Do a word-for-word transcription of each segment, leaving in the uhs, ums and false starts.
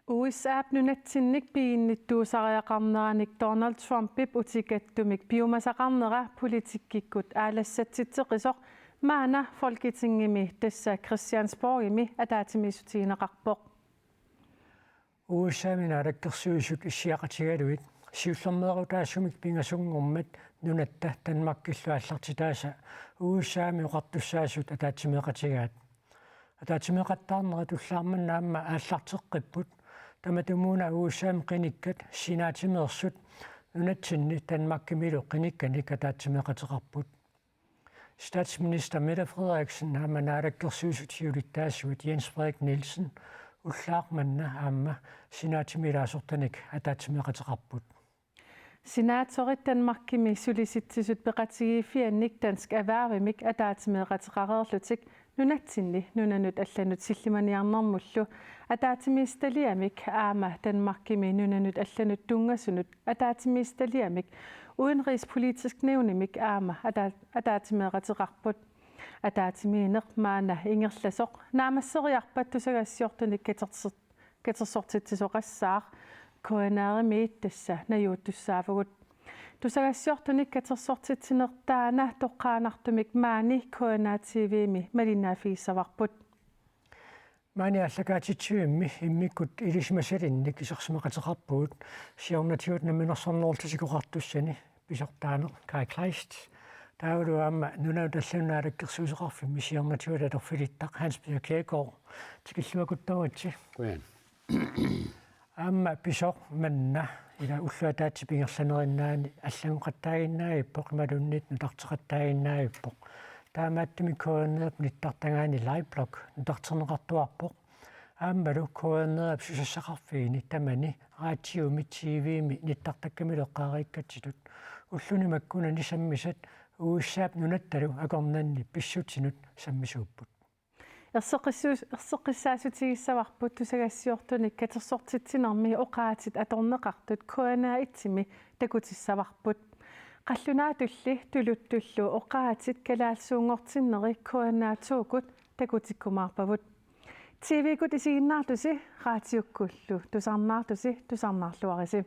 U S A-p nunatsinnik piginnittuusariaqarneranik Donald Trumpip utikattumik piumasaqarnera politikkikkut aalassatsitseqisoq maanna Folketingimi, tassa Christiansborgimi, ataatsimiissutigineqarpoq. U S A-mi naalakkersuisut issiaqatigalugit siullermeerutaasumik pingasunngormat nunatta Danmarkillu aallartitaasa U S A-mi oqartussaasut ataatsimeeqatigaat. Ataatsimeeqattaarnerat ullaarmanna aamma aallarteqqipput, tamatumuuna U S A-mi qinikkat senaatimeersut nunatsinni Danmarkimilu qinikkanik ataatsimeeqateqarput. Statsminister Mette Frederiksen aamma naalakkersuisut siulittaasuat Jens Frederik Nielsen ullaaq manna aamma senaatimi ilaasortanik ataatsimeeqateqarput. Senaatorit Danmarkimi Sulisitsisut Peqatigiiffiannik Dansk Erhvervimik ataatsimeeqateqareerlutik nunatsinni nunanut allanut sillimaniarnermullu ataatsimiititaliamik aamma Danmarkimi nunanut allanut tunngasunut ataatsimiititaliamik Udenrigspolitisk Nævnimik aamma ataa-, ataatsimeeqateqarput. Ataatsimiinneq maanna ingerlasoq naammasseriarpat tusagassiortunik katerser-, katersortitsisoqassaaq. K N R-imiit tassa najuuttussaavugut. Tusagassiortunik katersortitsineq taanna toqqaannartumik maani K N R T V-mi malinnaaffigissavarput. Maani aallakaatitsivimmi immikkut ilisimasalinnik isersimaqateqarpugut siornatigut Namminersornerullutik Oqartussani pisortaaneq Kaj Kleist. Taavalu aamma nunanut allanut naalakkersuisoqarfimmi siornatigut atorfilittaq Hans Peter Kjærgaard, tikilluaqquttoritsi. Qujan. Aamma pisoq manna ila ulloq ataatsip ingerlanerinnaani allanngoqattaaginnavippoq imaluunniit nutarteqattaaginnavippoq. Taamaattumik K N R-ip nittartagaani Liveblog nutarterneqartuarpoq. Aammalu K N R-ip susassaqarfiini tamani raatiumi, T V-mi nittartakkamilu eqqaareerikkatsitut ulluni makkunani sammisat U S A-p nunattalu akornanni pissutsinut sammisuupput. Erseqqissuus-, erseqqissaassutigissavarput tusagassiortunik katersortitsinermi oqaatsit atorneqartut K N R et-imi takutissavarput. Qallunaatulli tuluttullu oqaatsit kalaallisuunngortinneri K N R to-kkut takutikkumaarpavut. T V-kkut isiginnaartusi raatiukkullu tusarnaartusi tusarnaarluarisi.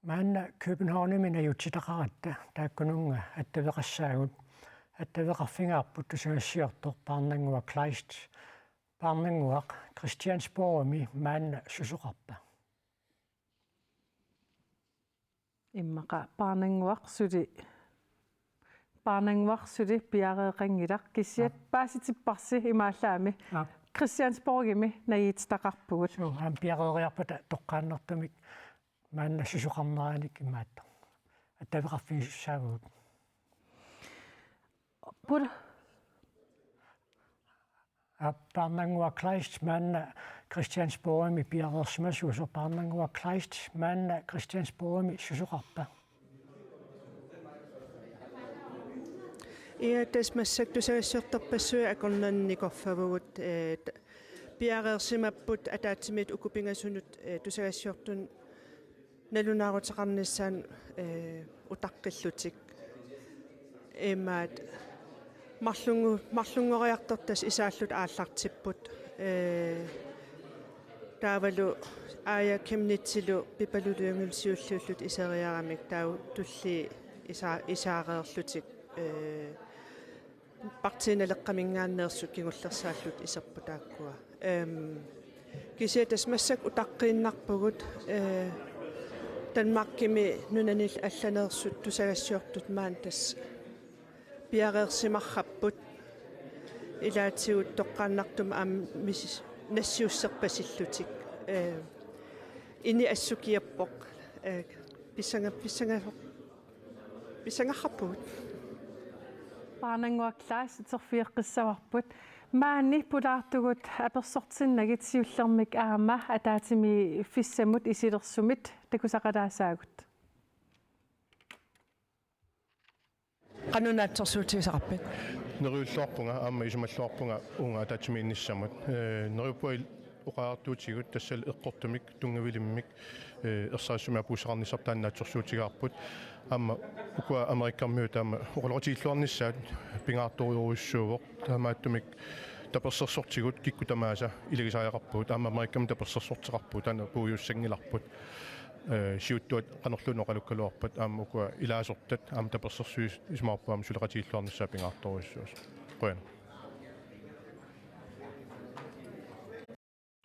Maanna Københavnimi najuutsitaqaratta taakkununnga attaveqassaagut. Attaveqarfigaarput tusagassiortoq Paarnannguaq Kleist. Paarnannguaq, Christiansborgimi maanna susoqarpa? Immaqa Paarnannguaq suli, Paarnannguaq suli piareeqanngilaq, kisianni Aap. paasitipparsi imaallaami. Aap. Christiansborgimi najuutsitaqarpugut. Suu, aamma piareeriarpata toqqaannartumik maanna susoqarneranik imaattoq attaveqarfigisussaavugut. Pula. Aap, Paarnannguaq Kleist maanna Christiansborgimi piareersimasuusoq. Paarnannguaq Kleist maanna Christiansborgimi susoqarpa? Ia, tassa massakkut tusagassiortorpassuit akornanni nikorfavugut, eh, t-, piareersimapput ataatsimiit uku pingasunut, eh, tusagassiortut nalunaaruteqarnissaat, eh, utaqqillutik. Imaat marlungu-, marlunngoriartortut isaallutik aallartipput. Eh, taavalu Aaja Chemnitzilu Pipaluk Lynge siulliullutik iseriaramik taava tulliit isa-, isaareerlutik, eh, Partii Naleqqaminngaanneersut kingullersaallutik iserput taakkua. Ehm, kisianni tassa massakkut utaqqiinnarpugut, eh, Danmarkimi nunanillu allaneersut tusagassiortut maani tassa piareersimarrapput. Ilaatigut toqqaannartumik aamma misis-, nassiusserpasillutik. Eh, ini assukiappoq. Eh, pissanga-, pissanga-, Pissangarpugut. Paarnannguaq Kleist, uterfigeqqissavarput. Maani pulaartugut apersortinnagit siullermik aamma ataatsimiiffissamut isilersumit takusaqalaassaagut. Qanoq naatsorsuutigisaqarpit? Neriulluarpunga, aamma isumalluarpunga uunga ataatsimiinnissamut. Eh, neriuppunga il-, Oqariartuutigut tassalu eqqortumik, tunngavilimmik, eh, ersarissumik apuussaqarnissarput taanna naatsorsuutigaarput. Aamma ukua Amerikkarmiut taama oqaloqatigiilluarnissaat pingaartorujussuuvoq. Taamaattumik tapersersortigut kikkut tamaasa ilagisariaqarpagut, aamma Amerikami tapersersorteqarpugut, taanna puigussanngilarput. Eh, siuttuat qanorluunniit oqalukkaluarpat, aamma ukua ilaasortat aamma tapersersuis-, isumaqarpunga aamma suleqatigiilluarnissaat pingaartorujussuusoq. Qujanaq.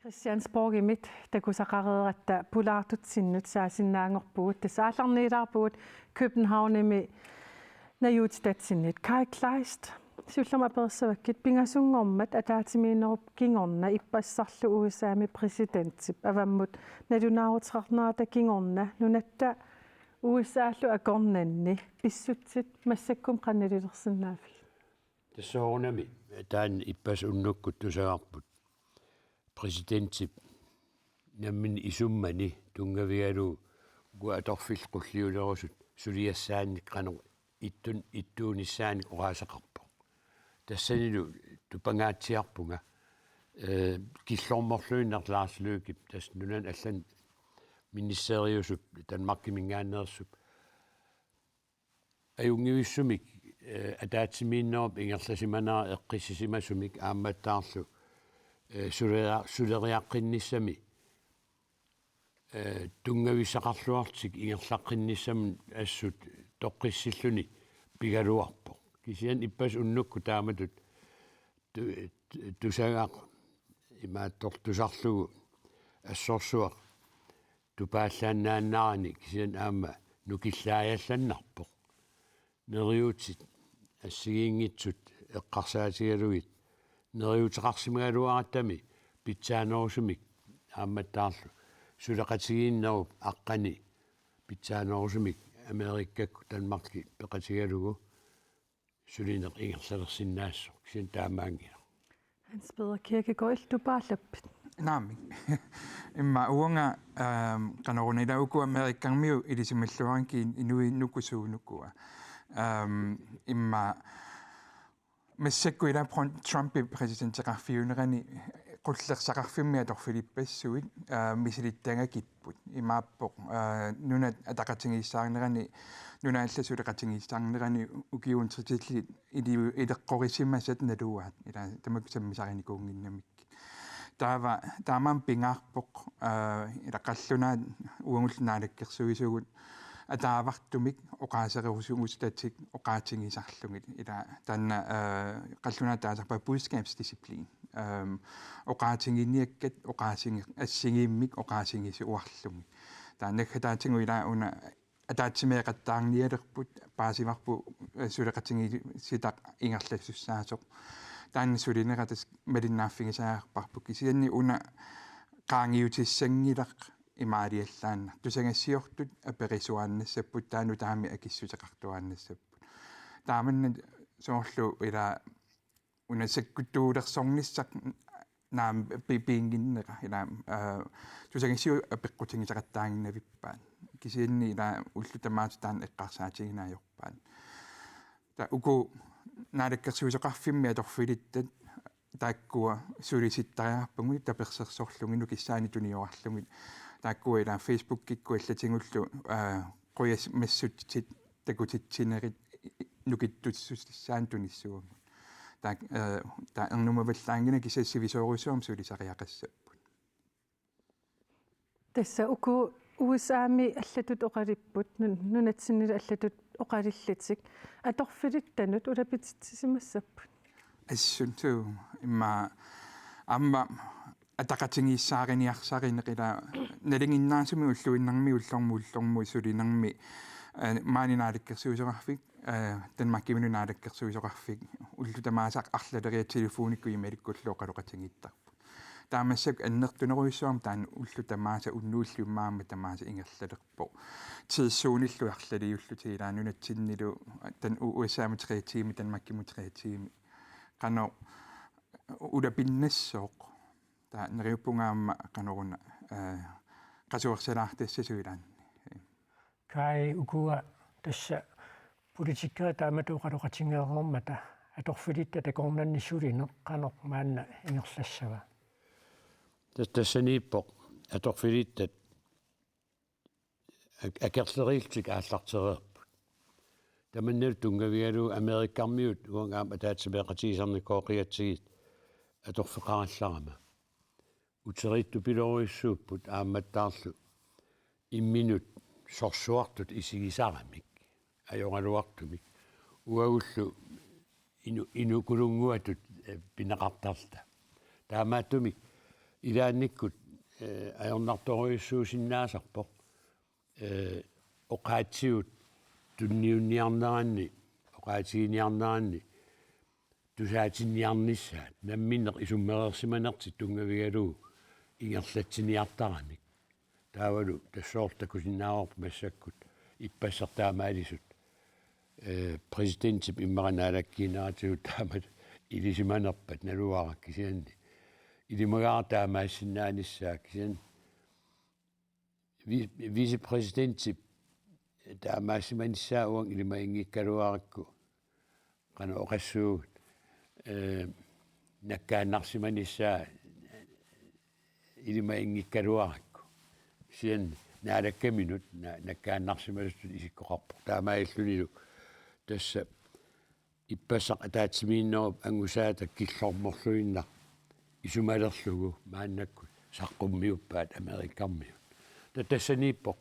Christiansborgimit takusaqareeratta pulaartutsinnut saasinnaanngorpugut, tassa aallarniilaarpugut Københavnimi najuutitatsinnit. Kaj Kleist, siullermik aperissavakkit: Pingasunngormat ataatsimiinnerup kingorna ippassarlu U S A-mi præsidentip avammut nalunaaruteqarnerata kingorna nunatta U S A-llu akornanni pissutsit massakkut qanoq nalilersinnaavigit? Tassa soorunami taanna ippassaq unnukkut tusagarput. Præsidentip nammineq isummani tunngavigalugu uku atorfillit qulliulerusut suliassaannik qanoq ittun-, ittuunissaanik oqaaseqarpoq. Tassanilu tupangaatsiarpunga, eh, killormorluinnaq Lars Løkkep, tassa nunani allani ministeriusup, Danmarkiminngaanneersup, ajunngivissumik, eh, ataatsimiinnerup ingerlasimanera eqqissisimasumik aammattaarlu, eh, suleria-, suleriaqqinnissami, eh, tunngavissaqarluarlutik ingerlaqqinnissamut assut toqqissilluni pigaluarpoq. Kisianni ippassaq unnukkut taamatut tu-, tu-, tusagaq imaattoq tusarlugu assorsuaq tupaallaannaannarani kisianni aamma nukillaajallannarpoq. Neriuutit assigiinngitsut eqqarsaatigalugit neriuuteqarsimagaluarattami pitsaanerusumik aammattaarlu suleqatigiinnerup aqqani pitsaanerusumik Amerikakkut Danmarki peqatigalugu sulineq ingerlalersinnaassasoq, kisianni taamaanngilaq. Hans Peder Kirkegaard, illit tupaallappit? Naamik. Immaqa uanga, ehm, qanoruna ila uku Amerikkarmiut ilisimalluarakkit inuit nuku suunukua. Ehm, immaqa massakkut ila pron-, Trumpip præsidenteqarfiunerani qullersaqarfimmi atorfilippassuit, eh, misilittagakipput. Imaappoq, eh, nunat ataqatigiissaarnerani, nunat allat suleqatigiissaarnerani ukiut trettenit ili-, ileqqorisimasat naluaat, ila tamakku sammisarinikuunnginnamik. Taava, taamaammat pingaarpoq, eh, ila qallunaat uagullu naalakkersuisugut ataavartumik oqaasereerusutatik oqaatigisarlugit. Ila taanna, eh, qallunaat taasarpaat budskabsdisciplin. Ehm, oqaatiginiakkat oqaasigi-, assigiimmik oqaatigisuarlugit. Taanna naggataatigut ila una ataatsimeeqattaarnialerput, paasivarput, eh, suleqatigiissitaq ingerlasussaasoq. Taanna sulinera tassa malinnaaffigisariaqarparput, kisianni una qaangiutissanngilaq imaaliallaannaq. Tusagassiortut aperisuaannassapput, taava nutaamik akissuteqartuaannassapput. Taamanna soorlu ila una sakkuttuulersornissaq naamik pi-, piinnginnera, ila, eh, tusagassiortut apeqqutigisaqattaaginnavippaat. Kisianni ila ullut tamaasa taanna eqqarsaatigineq ajorpaat. Taava uku naalakkersuisoqarfimmi atorfilittat taakkua sulisittariaqarpagut tapersersorlugit, nukissaannik tuniorarlugit. Taakkua ila Facebookikkut allatigullu, eh, qujas-, massutsit takutitsinerit nukittussutissaannik tunissavagut. Taak-, eh, taava ernumavallaanngilaq, kisianni sivisoorujussuarmik sulisariaqassapput. Tassa uku U S A-mi allatut oqalipput, nun-, nunatsinnilu allatut oqalillutik, atorfilittanut ulapitsitsisimassapput? Assut, suu, immaqa aamma ataqatigiissaariniarsarineq, ila nalinginnaasumik ulluinnarni ullormut ullormut sulinermi, eh, maani naalakkersuisoqarfik, eh, Danmarkimilu naalakkersuisoqarfik ullut tamaasa arlaleriarlugit telefonikkut e-mailikkut oqaloqatigiittarput. Taava massakkut annertunerujussuarmik taanna ullut tamaasa unnuillu immaqa aamma tamaasa ingerlalerpoq. Tidszoneillu arlaliullutik, ila nunatsinnilu taanna U-, U S A-mut tre timer, Danmarkimut tre timer. Qanoq ulapinnassooq. Taava neriuppunga aamma qanoruna, eh, qasuersalaartassasoq ilaanni. Kaj, ukua tassa politikerit taamatut oqaloqatigeereermata atorfilittat akornanni sulineq qanoq maanna ingerlassava? Tas-, tassaniippoq atorfilittat ak-, akerleriillutik aallartereerput. Tamannalu tunngavigalugu Amerikamiut uanga aamma ataatsimeeqatigisarnikuugatsigu atorfeqarallarama. Uteriittupilorujussuupput aammattaarlu imminut sorsuartut isigisaramik, ajoraluartumik. Uagullu inu-, inukulunnguatut, eh, pineqartarluta. Taamaattumik ilaannikkut, eh, ajornartorujussuusinnaasarpoq, eh, oqaatsigut tunniunniarneranni, oqaatiginiarneranni tusaatinniarnissaat, namminneq isummereersimanertik tunngavigalugu ingerlatsiniartaramik. Taavalu tassoorlu takusinnaavarput massakkut ippassaq taamaalisut, eh, præsidentip immaqa naalakkiineratigut taamatut ilisimanerpat naluara, kisianni ilimagaara taamaassinnaanissaa, kisianni vi-, vicepræsidentip taamaassimanissaa uanga ilimaginngikkaluarakku, qanoq oqassuugut, eh, nakkaannarsimanissaa ilimaginngikkaluarakku. Kisianni Naalakkaminut na-, nakkaannarsimasutut isikkoqarpoq. Taamaalillunilu tassa ippassaq ataatsimiinnerup angusaata killormorluinnaq isumalerlugu maannakkut saqqummiuppaat Amerikamiut. Ta-, tassaniippoq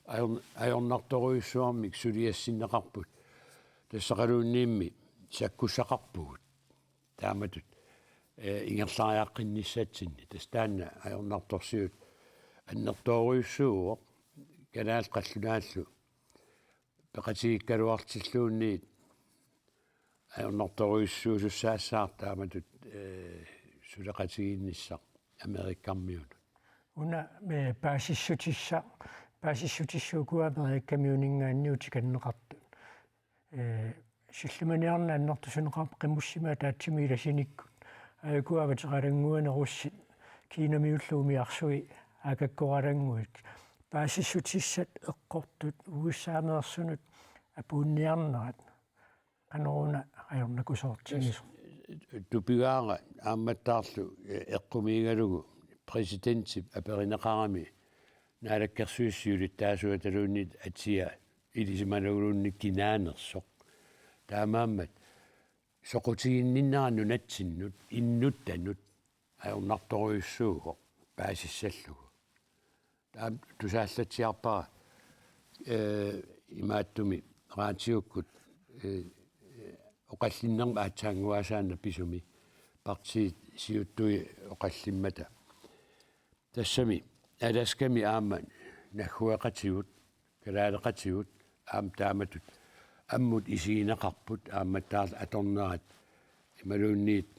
ajor-, ajornartorujussuarmik suliassinneqarput. Tassaqaluunniimmi sakkussaqarpugut taamatut, eh, ingerlariaqqinnissatsinni. Tassa taanna ajornartorsiut annertoorujussuuvoq, kalaallit qallunaallu peqatigiikkaluartilluunniit ajornartorujussuusussaassaaq taamatut, eh, suleqatigiinnissaq Amerikamiunut. Una, eh, paasissutissaq, paasissutissat ukua Amerikamiuninngaanniit tikinneqartut. Eh, sillimaniarneq annertusineqarpoq qimussimik ataatsimik ilasinikkut. Aajuku avateqalannguanik russit Kinamiullu umiarsui aakakkoralannguit. Paasissutissat eqqortut U S A-meersunut apuunniarnerat qanoruna ajornakusoortigisoq? Tupigaara aammattaarlu, eh, eqqumiigalugu præsidentip aperineqarami naalakkersuisut siulittaasuataluunniit atia ilisimaluguluunniit kinaanersoq. Taamaammat soqutiginninnera nunatsinnut, innuttanut ajornartorujussuuvoq paasissallugu. Taama tusaallatsiarpara, eh, imaattumik raatiukkut, eh, oqallinnermik aatsaannguaasaannaq pisumi partiit siuttui oqallimmata. Tassami Alaskami aamma naggueqatigut, kalaaleqatigut aamma taamatut ammut isigineqarput, aammattaarlu atornerat imaluunniit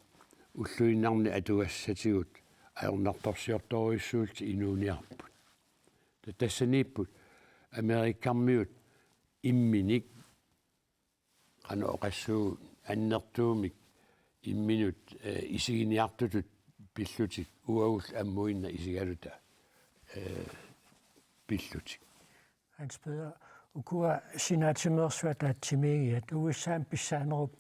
ulluinnarni atugassatigut ajornartorsiortorujussuullutik inuuniarput. Ta-, tassaniipput Amerikamiut imminik qanoq oqassuugut, annertuumik imminut, eh, isiginiartutut pillutik uagullu ammuinnaq isigaluta, eh, pillutik. Hans Peder, ukua senaatimeersuata ataatsimiigiat U S A-mi pissaanerup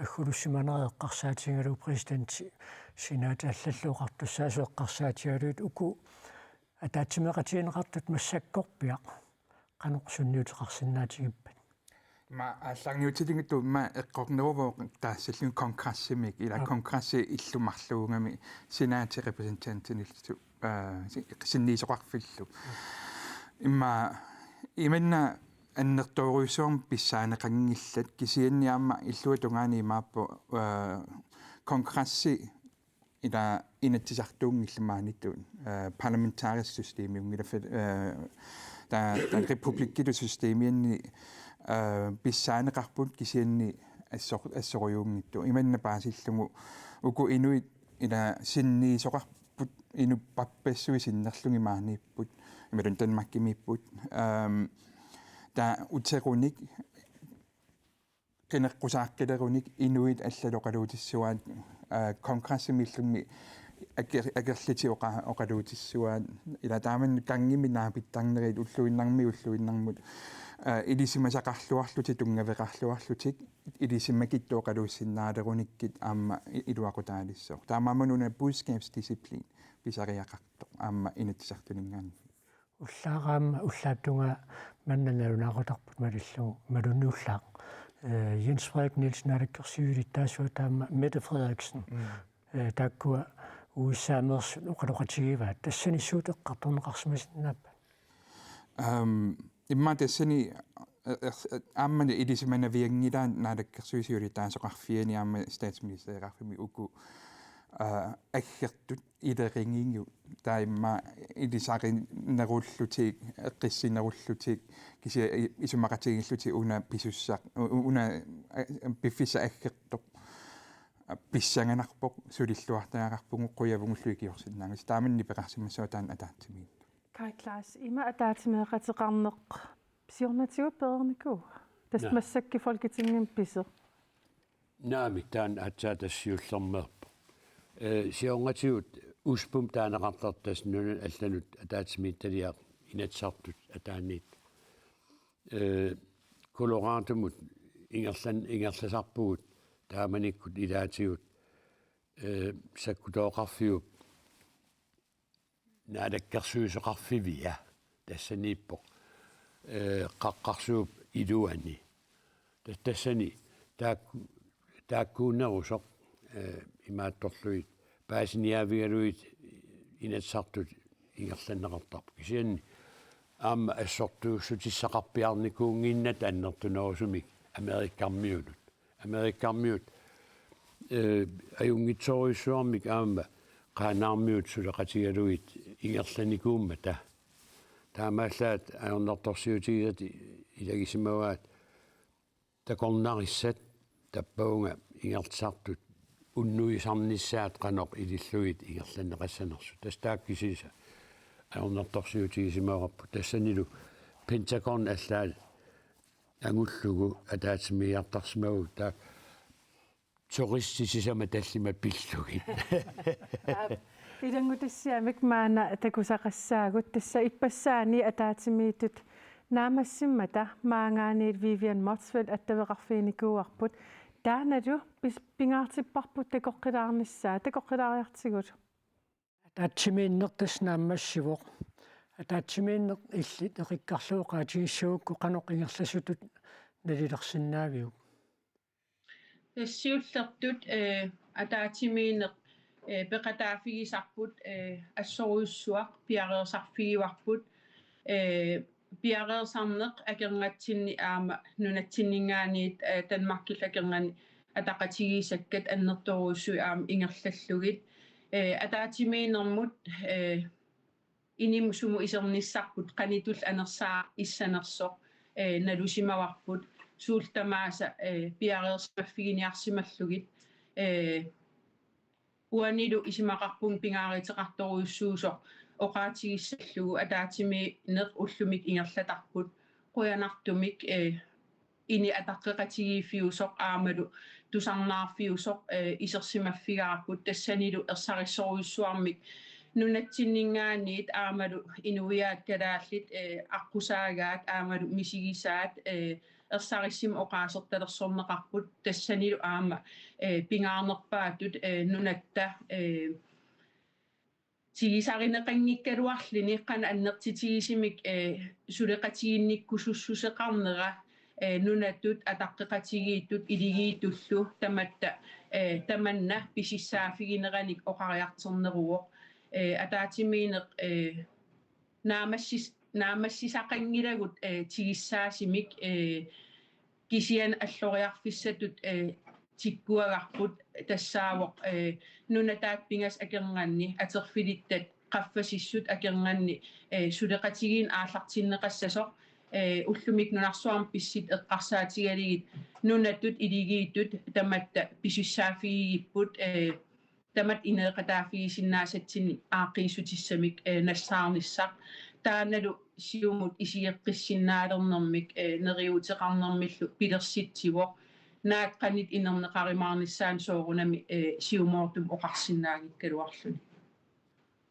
aggulussimanerat eqqarsaatigalugu, præsidenti senaati allallu oqartussaasut eqqarsaatigalugit, uku ataatsimeeqatigineqartut massakkorpiaq qanoq sunniuteqarsinnaatigippata? Ima aallarniutilinngitsoq ima eqqorneruvoq taassallugit kongressimik, ila Aap. Kongressi illumarluugami senaati repræsentantinillu, eh, si-, sinniisoqarfillu. Ima imanna annertoorujussuarmik pissaaneqanngillat, kisianni aamma illuatungaani imaappoq, eh, kongressi ila Inatsisartuunngillat maaniittut, eh, parlamentarisk systemiunngilaq, eh, ta-, ta-, republikkilu systemianni, eh, pissaaneqarput, kisianni assor-, assorujuunngitsoq. Imanna paasillugu uku inuit ila sinniisoqarput inuppassuit sinnerlugit maaniipput, imaluunniit Danmarkimiipput. Ehm, taava uterunik qineqqusaaqqilerunik inuit allaloqaluutissuaat, aa, kongressimiillunni aker-, akerlitik oqa-, oqaluutissuaat, ila taamani gangimik naapittarnerit ulluinnarmiit ulluinnarmut, eh, ilisimasaqarluarlutik tunngaveqarluarlutik ilisimakitsoqaluussinnaalerunikkit aamma i-, iluaqutaalissaaq. Taamaammat una budskabsdisciplin pisariaqartoq aamma Inatsisartuninngaanniit. Ullaaq aamma ullaap tungaa manna nalunaaqutarput malillugu, imaluunniit ullaaq. Eh, Jens Frederik Nielsen, naalakkersuisut ilittaasuat, aamma Mette Frederiksen. Mm. Eh, taakkua U S A-meersut oqaloqatigivaat. Tassani suut eqqartorneqarsimasinnaappat? Aam, immaqa tassani, eh, eh, aammami ilisimanavianngilaat naalakkersuisut siulittaasoqarfianni aamma statsministereqarfimmi uku, eh, aggertut ilerigigut, taava immaqa ilisarinerullutik, eqqissinerullutik, kisianni i-, isumaqatigiillutik una pisussaq, u-, u-, una, eh, piffissaq aggertoq, eh, pissanganarpoq, sulilluartariaqarpugut, qujavugullu ikiorsinnaagatta. Taamani nipeqarsimassaaq taanna ataatsimiinneq. Kaj Claes, ima ataatsimeeqateqarneq siornatigut pereernikuua? Tassa Naa. Massakkut Folketingimi pisoq. Naamik, taanna aatsaat tassa siullermeerpoq. Eh, siornatigut U S P-imi taaneqartartoq, tassa nunanut allanut ataatsimiititaliaq Inatsisartut ataaniit. Eh, Coloradomut ingerlan-, ingerlasarpugut taamanikkut ilaatigut, eh, sakkutooqarfiup naalakkersuisoqarfivia tassaniippoq, eh, qaqqarsuup iluani. Tas-, tassani taak-, taakkuunerusoq, eh, imaattorlugit paasiniaavigalugit Inatsisartut ingerlanneqartarpoq. Kisianni aamma assortuussutissaqarpiarnikuunnginnatta annertunerusumik Amerikkarmiunut. Amerikkarmiut, eh, ajunngitsorujussuarmik aamma Qaanaarmiut suleqatigalugit ingerlanikuummata. Taamaallaat ajornartorsiutigisat ilagisimavaat takornarissat tappavunga Inatsisartut unnuisarnissaat qanoq ilillugit ingerlanneqassanersut. Tassa taakku kisiisa ajornartorsiutigisimavarput. Tassanilu Pentagon allaat angullugu ataatsimiigiartarsimavugut, taava turistit sisamat tallimat pillugit. Aap, ilanngutassiamik maanna takusaqassaagut, tassa ippassaani ataatsimiittut naammassimmata maanngaanniit Vivian Motzfeldt attaveqarfiginikuuarput. Taannalu pis-, pingaartipparput takoqqilaarnissaa, takoqqilaariartigu. Ataatsimiinneq tassa naammassivoq. Ataatsimiinneq illit eqikkarlugu oqaatigissagukku qanoq ingerlasutut nalilersinnaaviuk? Tassa siullertut, eh, ataatsimiinneq, eh, peqataaffigisarput, eh, assorujussuaq piareersarfigivarput, eh, piareersarneq akornatsinni aamma nunatsinninngaanniit, eh, Danmarkillu akornanni ataqatigiissakkat annertoorujussuit aamma ingerlallugit, eh, ataatsimiinnermut, eh, inimut sumut isernissarput qanitullu anersaaq issanersoq, eh, nalusimavarput, suullu tamaasa, eh, piareersimaffiginiarsimallugit, eh, uanilu isumaqarpunga pingaaruteqartorujussuusoq oqaatigissallugu ataatsimiinneq ullumikkut ingerlatarput, qujanartumik, eh, inuit ataqqeqatigiiffiusoq aammalu tusarnaarfiusoq, eh, isersimaffigaarput, tassanilu ersarissorujussuarmik nunatsinninngaanniit aammalu inuiaat kalaallit, eh, aqqusaagaat aammalu misigisaat, eh, ersarissumik oqaasertalersorneqarput, tassanilu aamma, eh, pingaarnerpaatut, eh, nunatta, eh, tigusarineqanngikkaluarluni qanoq annertutigisumik, eh, suleqatiginnikkusussuseqarnera, eh, nunatut, ataqqeqatigiittut, iligiittullu tamatta, eh, tamanna pisussaaffigineranik oqariartorneruvoq, eh, ataatsimiinneq, eh, naammassis-, naammassisaqanngilagut, eh, tigussaasumik, eh, kisianni alloriarfissatut, eh, tikkuagarput tassaavoq, eh, nunataat pingasut akornanni atorfilittat qaffasissut akornanni, eh, suleqatigiinneq aallartinneqassasoq, eh, ullumikkut nunarsuarmi pissutsit eqqarsaatigalugit nunatut iligiittut tamatta pisussaaffigigipput, eh, tamatta ineeqataaffigisinnaasatsinnut aaqqiissutissamik, eh, nassaarnissaq. Taannalu siumut isigeqqissinnaalernermik, eh, neriuuteqarnermillu pilersitsivoq. Naak qanoq inerneqarumaarnissaanut soorunami, eh, siumoortumik oqarsinnaanngikkaluarluni.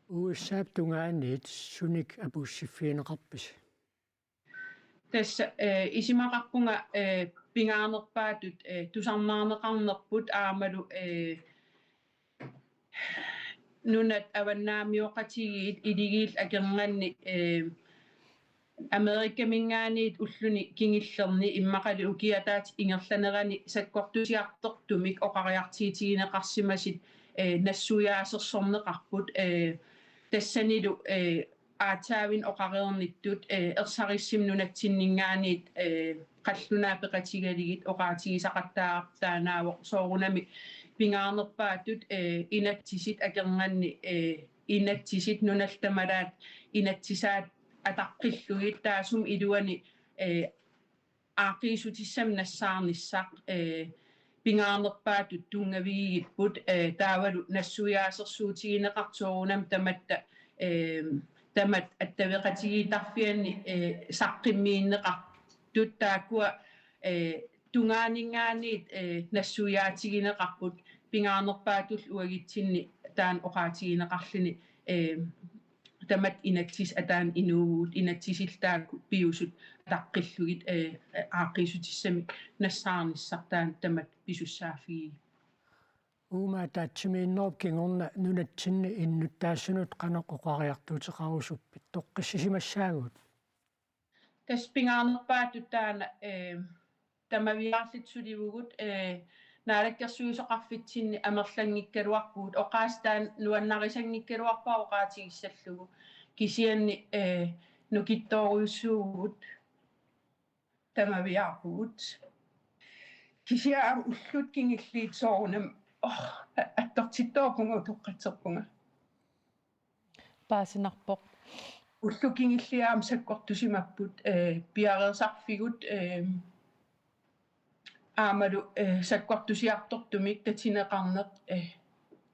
U S A-p tungaaniit sunik apuussiffigineqarpisi? Tassa eh, isumaqarpunga eh, pingaarnerpaatut eh, tusarnaarneqarnerput aammalu eh, nunat avannaamioqatigiit iligiillu akornanni eh, Amerikaminngaanniit ulluni kingullerni immaqalu ukiup ataatsip ingerlanerani sakkortusiartortumik oqariartuutigineqarsimasut eh, nassuiaasersorneqarput eh, tassanilu eh, aatsaavinik oqareernittut eh, ersarissumik nunatsinninngaanniit eh, qallunaat peqatigalugit oqaatigisaqattaartarput taannaavoq soorunami pingaarnerpaatut eh, inatsisit akornanni eh, inatsisit nunallu tamalaat inatsisaat ataqqillugit taassuma iluani eh, aaqqiissutissamik nassaarnissaq eh, pingaarnerpaatut tunngavigigipput eh, taavalu nassuiaasersuutigineqartut soorunami tamatta eh, tamatta attaveqatigiittarfianni eh, saqqummiunneqartut taakkua eh, tungaaninngaanniit eh, nassuiaatigineqarput pingaarnerpaatullu uagutsinni taanna oqaatigineqarluni eh, tamatta inatsit ataani inuuvugut inatsisillu taakku piusut ataqqillugit eh, aaqqiissutissamik nassaarnissaq taanna tamatta pisussaaffigigipput. Uuma ataatsimiinnerup kingorna nunatsinni innuttaasunut qanoq oqariartuuteqarusuppit toqqissisimassaagut? Tassa pingaarnerpaatut taanna eh, tamaviaarluta sulivugut eh, naalakkersuisoqarfitsinni amerlanngikkaluarpugut oqaaseq taanna nuannarisanngikkaluarpara oqaatigissallugu kisianni eh, nukittoorujussuuvugut tamaviaarpugut kisianni aamma ullut kingulliit soorunami oh, attortittoorpunga utoqqatserpunga. Paasinarpoq. Ullut kingulliit aamma sakkortusimapput eh, piareersarfigut eh, aammalu eh, sakkortusiartortumik tatineqarneq eh,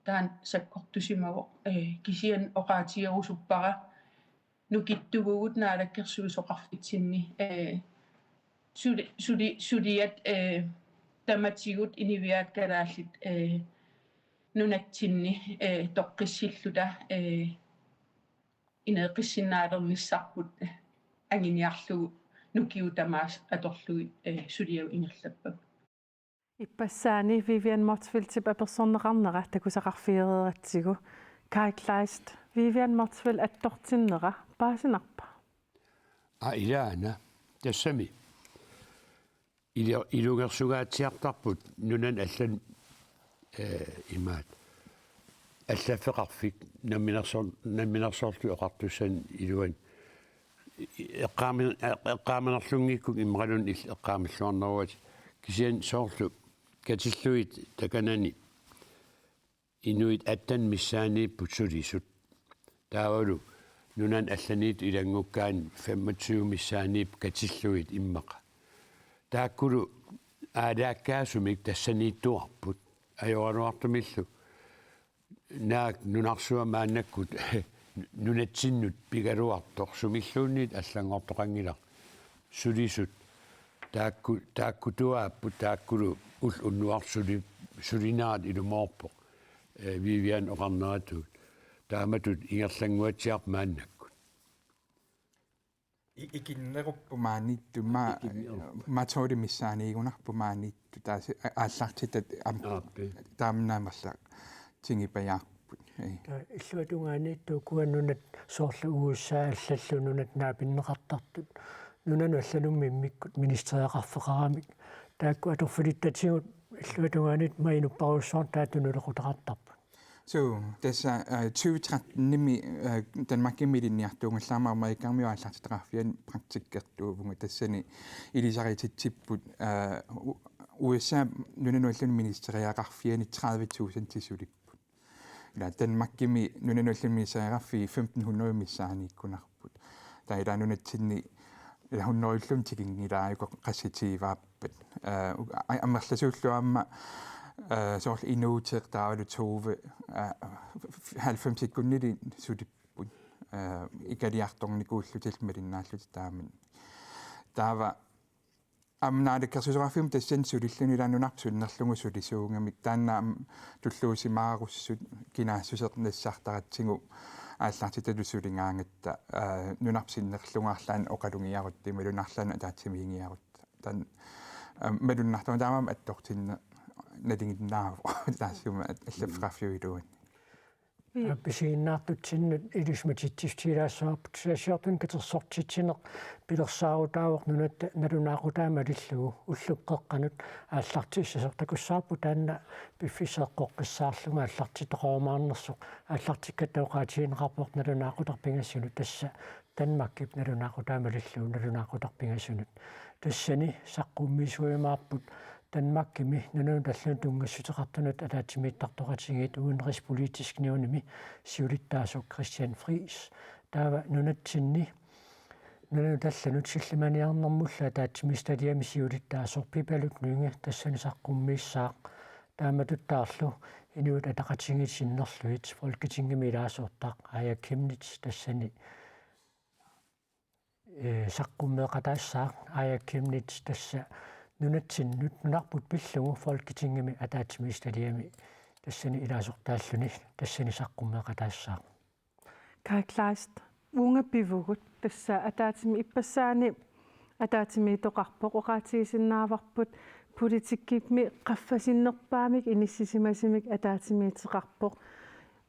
taanna sakkortusimavoq eh, kisianni oqaatigerusuppara nukittuvugut naalakkersuisoqarfitsinni eh, suli, suli, suliat eh, tamatigut inuiaat kalaallit eh, nunatsinni eh, toqqissilluta eh, ineeqqissinnaalernissarput eh, anguniarlugu nukiut tamaasa atorlugit eh, suliavut ingerlappagut. Ippassaani Vivian Motzfeldtip apersorneqarnera takusaqarfigereeratsigu. Kai Kleist, Vivian Motzfeldt attortinnera paasinarpa? Aa, ilaana. Tassami. Ilu-, ilungersugaatsiartarput nunani allan eh, imaat. Allaffeqarfik namminersoor-, namminersorlutik oqartussanut iluani. Eqqaami-, eqqaamanerlunngikkukku immaqaluunniit illit eqqaamalluarneruat kisianni soorlu katillugit takanani inuit atten missaanniipput sulisut. Taavalu nunani allaniittut ilanngukkaanni femogtyve missaanniipput katillugit immaqa. Taakkulu aalaakkaasumik tassaniittuarput. Ajoraluartumillu naak nunarsuaq maannakkut nunatsinnut pigaluartoq sumilluunniit allanngortoqanngilaq. Sulisut taakku, taakkutuaapput taakkulu ullut unnuaq suli-, sulinerat ilumoorpoq eh, Vivian oqarneratut. Taamatut ingerlannguatsiarpoq maannakkut. I-, ikinnerupput maaniittut ma-, Ikinnerupput. Matolimik missaaniigunarput maaniittut taasi a-, aallartitat am-, Aappi. Taamnaamerlaq tingipajaarput. Ee. Taava illuatungaani tuukua nunat soorlu U S A allallu nunat naapinneqartartut. Nunanut allanut immikkut ministeriaqarfeqaramik. Taakku atorfilittatigut illuatungaani maanna inupparujussuarnik taava tunuliaqutaqartarput. Suu, tassa eh, tyve tretten-imi eh, Danmarkimi ilinniartuugallarama Amerikkarmiut aallartitaqarfianni praktikkertuuvunga tassani ilisarititsipput eh, U-, U S A nunanut allanut ministeriaqarfianni tredive tusind sulipput. Ila Danmarkimi nunanut allanut ministeriaqarfii femten hundrede missaaniikkunarput. Taava ila nunatsinni ila hundrede-lluunniit tikinngilaajuku qassitiivaappat. Eh, a-, amerlasuullu aamma eh, soorlu Inuuteq taavalu Tove eh, halvfemsikkunnilu sulipput. Eh, ikaliartornikuullutillu malinnaallutik taamani. Taava aamma Naalakkersuisoqarfimmut tassani sulilluni ilaa nunarput sunnerlugu sulisuugamik taanna aamma tulluusimaarussut kinaassuseq nassartaratsigu aallartitatut suligaangatta, aa, nunarput sunnerlugu arlaannik oqalugiarutta imaluunniit arlaannik ataatsimiigiarutta. Taanna, aa, malunnartoq taamaammat attortinneq nalinginnaavoq taassuma allaffeqarfiup iluani. Pisiginnaartutsinnut ilisimatitsissutigilaassavarput, sulisiortunik katersortitsineq pilersaarutaavoq nunatta nalunaaqutaq malillugu. Ullup qeqqanut aallartissasoq takussavarput taanna piffissaq eqqoqqissaarlugu aallartittoqarumaarnersoq, aallartikkatta oqaatigineqarpoq nalunaaqutaq pingasunut, tassa Danmarkip nalunaaqutaq malillugu nalunaaqutaq pingasunut. Tassani saqqummiisuujumaarput Danmarkimi nunanut allanut tunngassuteqartunut ataatsimiittartoqatigiit Udenrigspolitisk Nævnimi siulittaasoq Christian Friis. Taava nunatsinni nunanut allanut sillimaniarnermullu ataatsimiititaliami siulittaasoq Pipaluk Lynge tassani saqqummiissaaq. Taamatuttaarlu Inuit Ataqatigiit sinnerlugit Folketingimi ilaasortaq Aaja Chemnitz tassani, ee, saqqummeeqataassaaq. Aaja Chemnitz tassa nunatsinnut nunarput pillugu Folketingimi ataatsimiititaliami tassani ilaasortaalluni tassani saqqummeeqataassaaq. Kaj Kleist, uunga pivugut, tassa ataatsimi-, ippassaani ataatsimiittoqarpoq, oqaatigisinnaavarput, politikkimi qaffasinnerpaamik inissisimasumik ataatsimiittoqarpoq.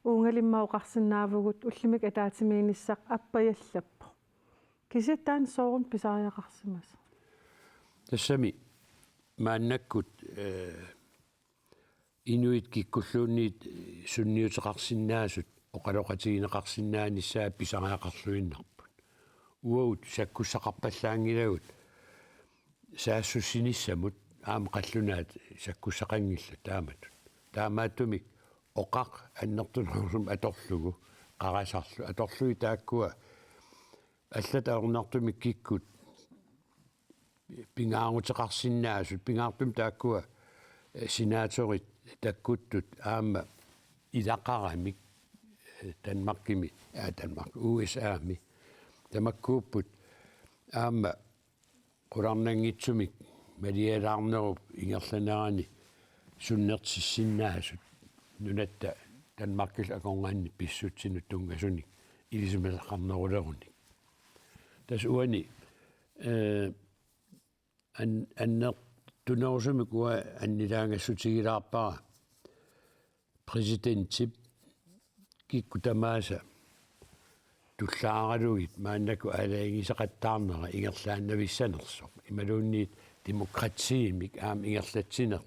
Uungalu immaqa oqarsinnaavugut, ullumikkut ataatsimiinnissaq appajallappoq. Kisianni taanna sooruna pisariaqarsimasoq? Tassami maannakkut, eh, inuit kikkulluunniit sunniuteqarsinnaasut oqaloqatigineqarsinnaanissaat pisariaqarluinnarput. Uagut sakkussaqarpallaanngilagut saassussinissamut aamma qallunaat sakkussaqanngillat taamatut. Taamaattumik oqaq annertunerusumik atorlugu qarasarlu atorlugit taakkua allat ajornartumik kikkut pingaaruteqarsinnaasut, pingaartumik taakkua, eh, senatorit takkuttut aamma ilaqaramik, eh, Danmarkimi, aa, Danmark, U S A-mi tamakkuupput aamma qularnanngitsumik malialaarnerup ingerlanerani sunnertissinnaasut nunatta Danmarkillu akornanni pissutsinut tunngasunik ilisimasaqarnerulerunik. Tassa uani, eh, an-, annertunerusumik uanga annilaangassutigilaarpara præsidentip kikkut tamaasa tullaaralugit maannakkut aalajangiisaqattaarnera ingerlaannavissanersoq. Imaluunniit demokratiimik aamma ingerlatsineq,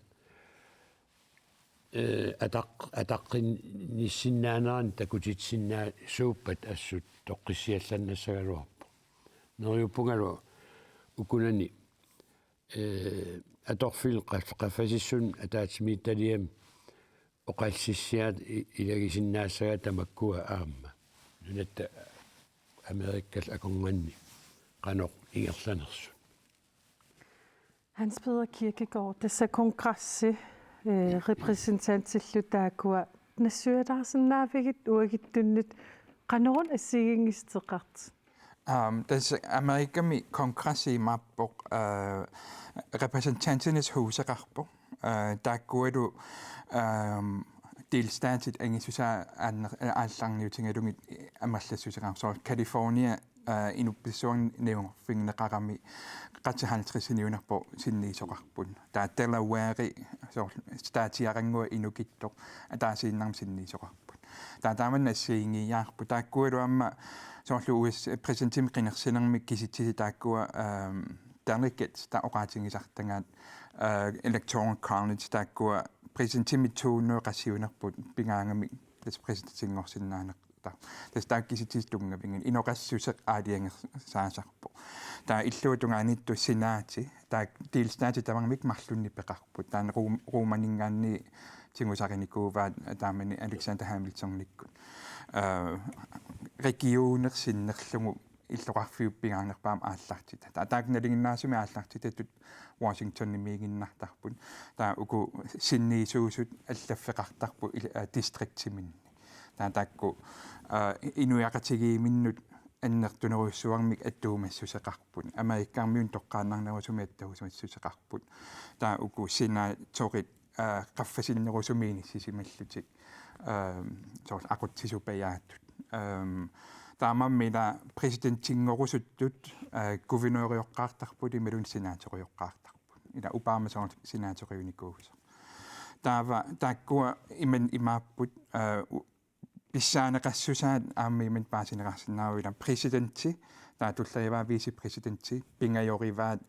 eh, ataq-, ataqqinnissinnaanerannik takutitsisinnaasuuppat assut toqqissiallannassagaluarpoq. Neriuppungalu ukunani, eh, atorfillit qaf-, qaffasissunnut ataatsimiititaliami oqallissiaat i-, ilagisinnaassagaat tamakkua aamma nunatta Amerikkallu akornanni qanoq ingerlanersut. Hans Peder Kirkegaard, tassa kongressi, eh, repræsentantillu taakkua nassuialaarsinnaavigit uaguttunnut, qanoruna assigiinngitsuteqartut? Aam, tassa Amerikami kongressi imaappoq, eh, Repræsentanternes Huseqarpoq. Eh, taakkualu, aam, delstatit angissusaa aanner-, aallarniutigalugit amerlassuseqarpoq. Soorlu California, eh, inuppassuarnut najugaqarfigineqarami qatsit halvtredsiniunerput sinniisoqarput. Taava Delaware, soorlu staatiarannguaq inukittoq, ataasiinnarmik sinniisoqarput. Taava taamannak assigiinngiiaarput. Taakkualu aamma soorlu U S A præsidentimik qinersinermi kisitsisit taakkua, ehm, delegates, taava oqaatigisartagaat, eh, Electoral College, taakkua præsidentimit to hundrede qassiunerput pigaagamik tassa præsidentinngorsinnaaneq. Ta-, tassa taakku kisitsisit tunngavigalugit inoqassuseq aalajangersaasarpoq. Taava illuatungaaniittoq senaati, taakku delstatit tamarmik marlunnik peqarput. Taanna Rom-, Romaninngaanniit tigusarinikuuaat taamani Alexander Hamiltonikkut. Eh, regioner sinnerlugu illoqarfiup pigaanerpaamik aallartitaat. Taava taakku nalinginnaasumik aallartitatut Washingtonimiiginnartarput. Taava uku sinniisuusut allaffeqartarput il-, eh, distriktiminni. Taava taakku, eh, inuiaqatigiiminnut annertunerujussuarmik attuumassuseqarput. Amerikkarmiunut toqqaannarnerusumik attuumassuseqarput. Taava uku senatorit, aa, qaffasinnerusumik inissisimallutik. Aam, soorlu aqutsisupajaatut. Aam, taamaammat ila præsidentinngorusutut, aa, guvernørioqqaartarput imaluunniit senatorioqqaartarput. Ila Obama soorlu senatoriunikuusoq. Taava taakkua imannak imaapput, aa, u-, pissaaneqassusaat aamma imannak paasineqarsinnaavoq ila præsidenti, taava tullerivaat vicepræsidenti, pingajorivaat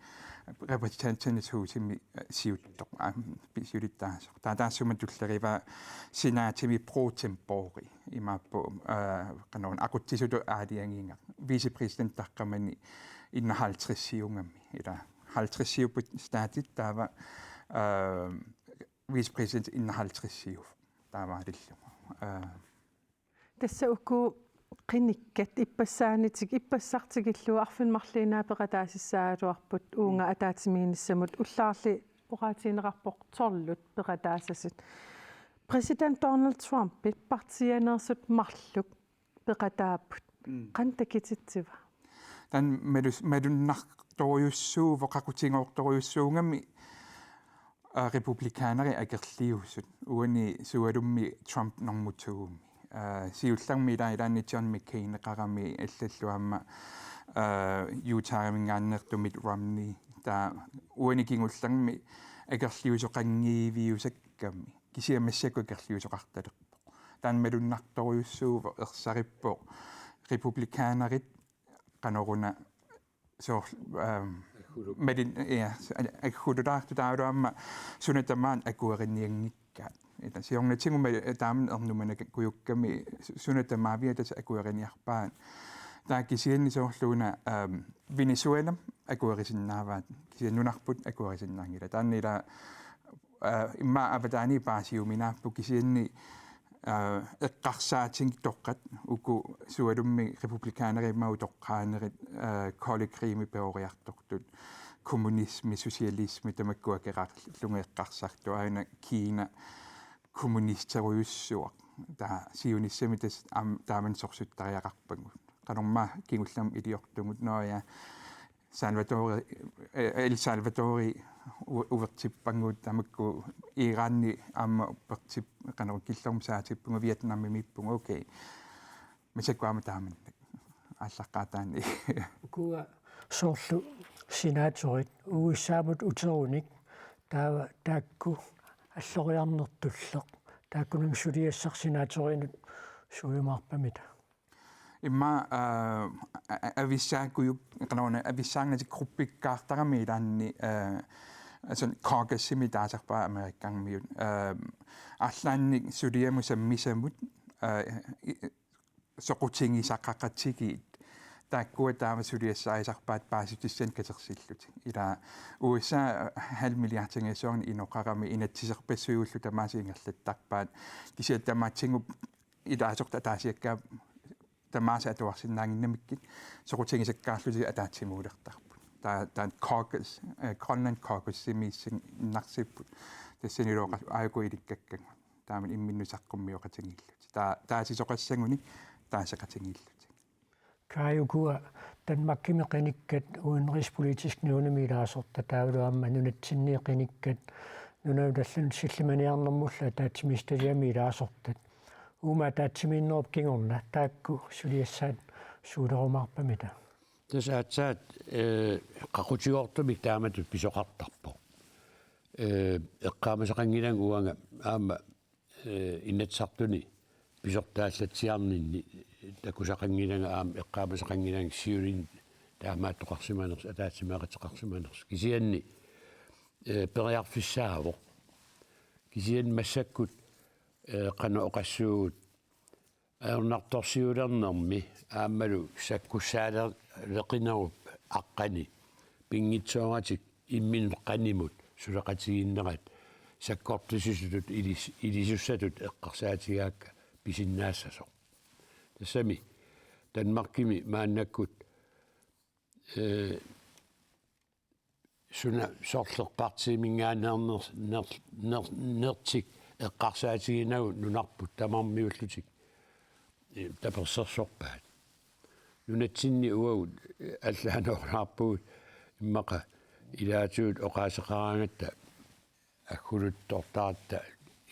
Repræsentanternes Husimi, aa, siuttoq, aa, pi-, siulittaasoq. Taava taassuma tullerivaat senaatimi pro tempore imaappoq, aa, qanoruna aqutsisutut aalajangigaq. Vicepræsidenti taqqamani enoghalvtredsiugami, ila halvtredsiupput statit taava, aa, vicepræsidenti enoghalvtredsiuvoq taamaalillugu. Aa. Tassa uku qinikkat ippassaanitik, ippassaq tikillugu arfineq-marluinnaat peqataasissagaluarput uunga ataatsimiinnissamut, ullaarli oqaatigineqarpoq tolvit peqataasasut. Præsident Donald Trumpip partiianeersut marluk peqataapput. Mm. Qanoq takutitsiva? Taanna malus-, malunnartorujussuuvoq, qaqutigoortorujussuugami, aa, republikanerit akerliusut. Uani sualummik Trump nummer to-mi. Aa, siullermik ila ilaanni John McCaineqarami allallu aamma, aa, Utahminngaanneersoq Mitt Romney. Taava uani kingullermi akerliusoqanngiviusakkami. Kisianni massakkut akerliusoqartalerpoq. Taanna malunnartorujussuuvoq, ersarippoq republikanerit qanoruna soorlu, aam, Aggulu-, malin-, ja, s-, aggululaartut taavalu aamma suna tamaat akuerinianngikkaat. Ila siornatigut ma-, taama ernumanaqarujukkami su-, suna tamaaviat tassa akueriniarpaat. Taava kisianni soorlu una, aam, Venezuela akuerisinnaavaat. Kisianni nunarput akuerisinnaanngilaq. Taanna ila, aa, immaqa avataani paasiuminaapput kisianni, aa, eqqarsaatigisoqaat uku sualummik republikanerit aamma utoqqaanerit, aa, kolde krigimi peroriartortut, kommunismi, socialismi tamakku akerarlugit eqqarsartut, aana Kina kommunisterujussuaq. Taava siunissami tassa aamma taamani sorsuttariaqarpagut. Qanormaa kingullermik iliortugut, nå ja, Salvador, eh, El Salvadori u-, uertippagut, tamakku Irani aamma uertip-, qanoruna killormut saatippagut, Vietnamimiippugut, okay. Massakkut aamma taamannak aallaqqaataani. Ukua soorlu senatorit U S A-mut uterunik, taava taakku alloriarnertulleq, taakkunani suliassaq senatorinut suujumaarpamita? Immaqa, aa, a-, a-, avissaakkujuk-, qanoruna, avissaarnatik gruppikkaartarami ilaanni, aa, soorlu caucusimi taasarpaat Amerikkarmiut. Aa, arlaannik suliamut sammisamut, aa, i-, soqutigisaqaqatigiit. Taakkua taama suliassaarisarpaat paasissutissat katersillutik. Ila U S A halv milliardinngisaanni inoqarami inatsiserpassuillu tamaasa ingerlattarpaat. Kisianni tamatsinnguup ilaasortat ataasiakkaat tamaasa atuarsinnaannginnamikkit soqutigisakkaarlutik ataatsimuulertarput. Taa-, taanna caucus, eh, Grønland caucusimiissinnarsipput. Tassanilu oqa-, aajuku ilikkakkagut. Taamani imminnut saqqummioqatigiillutik. Taa-, taasisoqassaguni taaseqatigiillutik. Kaj, ukua Danmarkimi qinikkat udenrigspolitisk nævnimi ilaasortat taavalu aamma nunatsinni qinikkat nunanut allanut sillimaniarnermullu ataatsimiititaliami ilaasortat. Uuma ataatsimiinnerup kingorna taakku suliassaat suulerumaarpamita? Tassa aatsaat, eh, qaqutigoortumik taamatut pisoqartarpoq. Eh, eqqaamasaqanngilanga uanga aamma, eh, Inatsisartuni pisortaallatsiarninni takusaqanngilanga aamma eqqaamasaqanngilanga siuliani taamaattoqarsimanersoq, ataatsimeeqateqarsimanersoq. Kisianni, eh, periarfissaavoq. Kisianni massakkut, eh, qanoq oqassuugut, ajornartorsiulernermi aammalu sakkussaaleqinerup aqqani pinngitsooratik imminut qanimut suleqatigiinnerat sakkortusisutut ilis-, ilisussatut eqqarsaatigaakka pisinnaassasoq. Tassami Danmarkimi maannakkut, eh, suna sorleq partiiminngaanneerner-, ner-, ner-, nertik eqqarsaatiginagu nunarput tamarmiullutik, eh, tapersersorpaat. Nunatsinni uagut, eh, allaanerulaarpugut immaqa ilaatigut oqaaseqaraangatta agguluttortaratta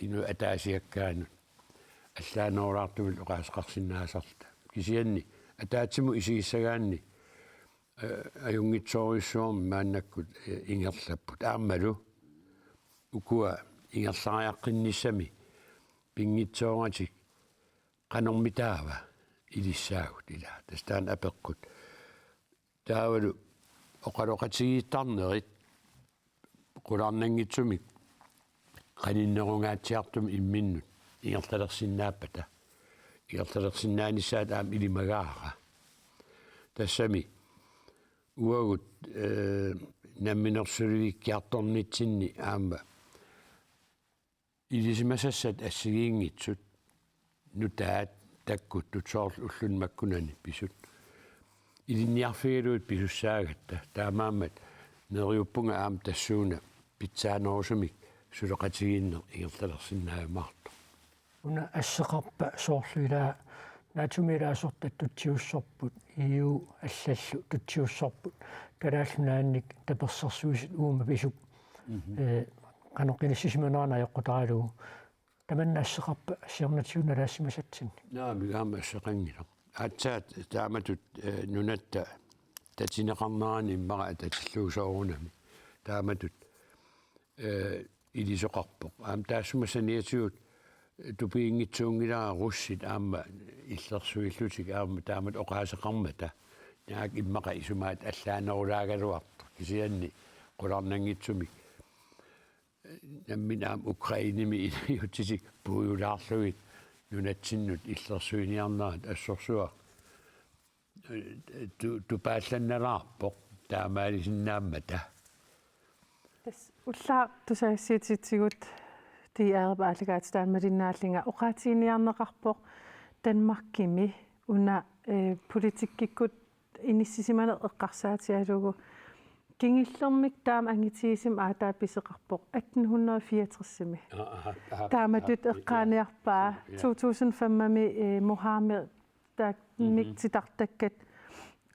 inuit ataasiakkaanut allaanerulaartumik oqaaseqarsinnaasarluta. Kisianni ataatsimut isigissagaanni, eh, ajunngitsoorujussuarmik maannakkut, eh, ingerlapput. Aammalu ukua ingerlariaqqinnissami pinngitsooratik qanormitaava ilissaagut ilaa. Tassa taanna apeqqut. Taavalu oqaloqatigiittarnerit qularnanngitsumik qaninnerungaatsiartumik imminnut ingerlalersinnaappata. Ingerlalersinnaanissaat aamma ilimagaara. Tassami uagut, eh, namminersulivikkiartornitsinni aamma ilisimasassat assigiinngitsut nutaat takkuttut soorlu ulluni makkunani pisut ilinniarfigalugit pisussaagatta, taamaammat neriuppunga aamma tassuuna pitsaanerusumik suleqatigiinneq ingerlalersinnaajumaartoq. Una asseqarpa soorlu ilaa NATO-mi ilaasortat tutsiussorput, E U allallu tutsiussorput, Kalaallit Nunaannik tapersersuisut uuma pisup, eh, qanoq inissisimanerani ajoqutaralugu. Tamanna asseqarpa siornatigut nalaassimasatsinnik? Naamik, aamma asseqanngilaq. Aatsaat taamatut, eh, nunatta tatineqarnerani immaqa atatillugu soorunami taamatut, eh, ilisoqarpoq. Aamma taassuma saniatigut, eh, tupiginngitsuunngilara russit aamma illersuillutik aamma taamatut oqaaseqarmata. Naak immaqa isumaat allaanerulaagaluartoq. Kisianni qularnanngitsumik nammineq aamma Ukrainemi inuiatsitik puigulaarlugit nunatsinnut illersuiniarnerat assorsuaq, eh, tu-, tupaallannalaarpoq taamaalisinnaammata. Tassa ullaaq tusagassiuutitigut D R-ip aallakaatitaat malinnaallunga oqaatiginiarneqarpoq Danmarkimi una, eh, politikkikkut inissisimaneq eqqarsaatigalugu. Kingullermik taama angitigisumik aatsaat pisoqarpoq atten hundrede fireogtresimi. Aa, aha, aha, taamatut aha, eqqaaniarpaa, ja, ja. To tusind fem-imi, eh, Mohammed taamik, mhm, titartakkat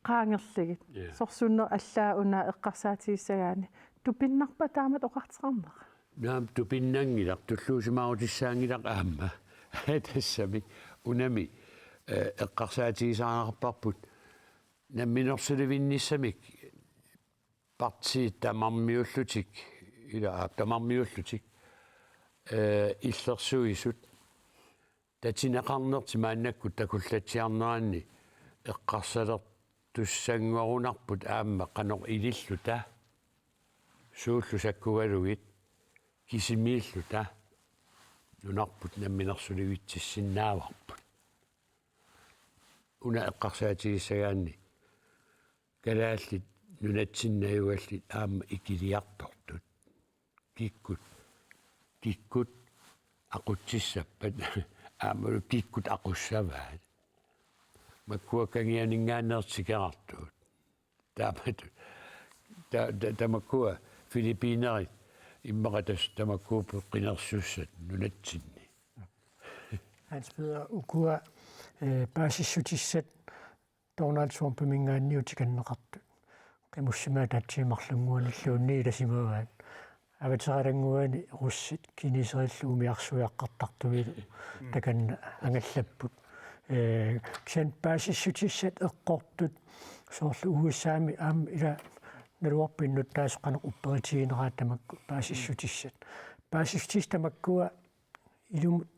qaangerlugit. Ja. Sorsunneq allaat una eqqarsaatigissagaanni. Tupinnarpa taamatut oqartoqarneq? Naamik, tupinnanngilaq, tulluusimaarutissaanngilaq aamma. Tassami unami, eh, eqqarsaatigisariaqarparput namminersulivinnissamik partiit tamarmiullutik, ila aap, tamarmiullutik, eh, illersuisut tatineqarnertik maannakkut takullatsiarneranni eqqarsalertussanngorunarput aamma qanoq ililluta, suullu sakkugalugit, kisimiilluta nunarput namminersulivitsisinnaavarput. Una eqqarsaatigissagaanni kalaallit nunatsinni najugallit aamma ikiliartortut. Kikkut, kikkut aqutsissappat, aammalu kikkut aqussavaat. Makkua kangianinngaanneersut tikeraartugut. Taamatut. Ta-, ta-, tamakkua Filippinerit immaqa tassa tamakkuupput qinersussat nunatsinni. Hans Peder, ukua, eh, paasissutissat Donald Trumpiminngaanniit tikinneqartut. Qimussimavoq ataatsimut marlunnguanilluunniit ilasimavaat. Avataralannguani russit kineserillu umiarsuiaqqartartumilu, mm, takanna angallapput. Eh, kisianni paasissutissat eqqortut soorlu U S A-mi aamma ila naluarput innuttaasut qanoq upperitsigineraat tamakku paasissutissat. Paasissutissat tamakkua ilumut,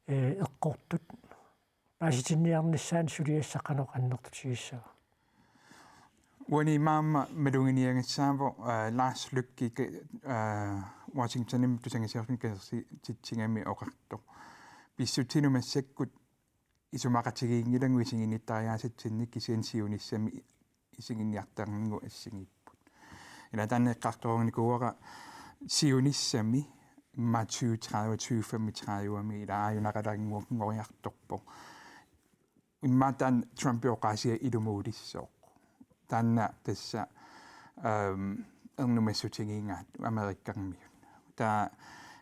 eh, eqqortut paasitinniarnissaanut suliassaq qanoq annertutigissava? Uani maanna maluginiagassaavoq, eh, Lars Løkke, eh, Washingtonimi tusagassiornermi katersititsigami oqartoq: Pissutsinut massakkut isumaqatigiinngilagut isiginnittariaatsitsinnik, kisianni siunissami isiginniartarnigut assigiipput. Ila taanna eqqartorujunnikuuara siunissami immaqa tyve tredive, tyve femogtredive-mi ila aajunaqalaannguariartorpoq. Immaqa taanna Trumpi oqaasia ilumuulissooq. Taanna tassa, ehm, ernumassutigigaat Amerikkarmiut. Taava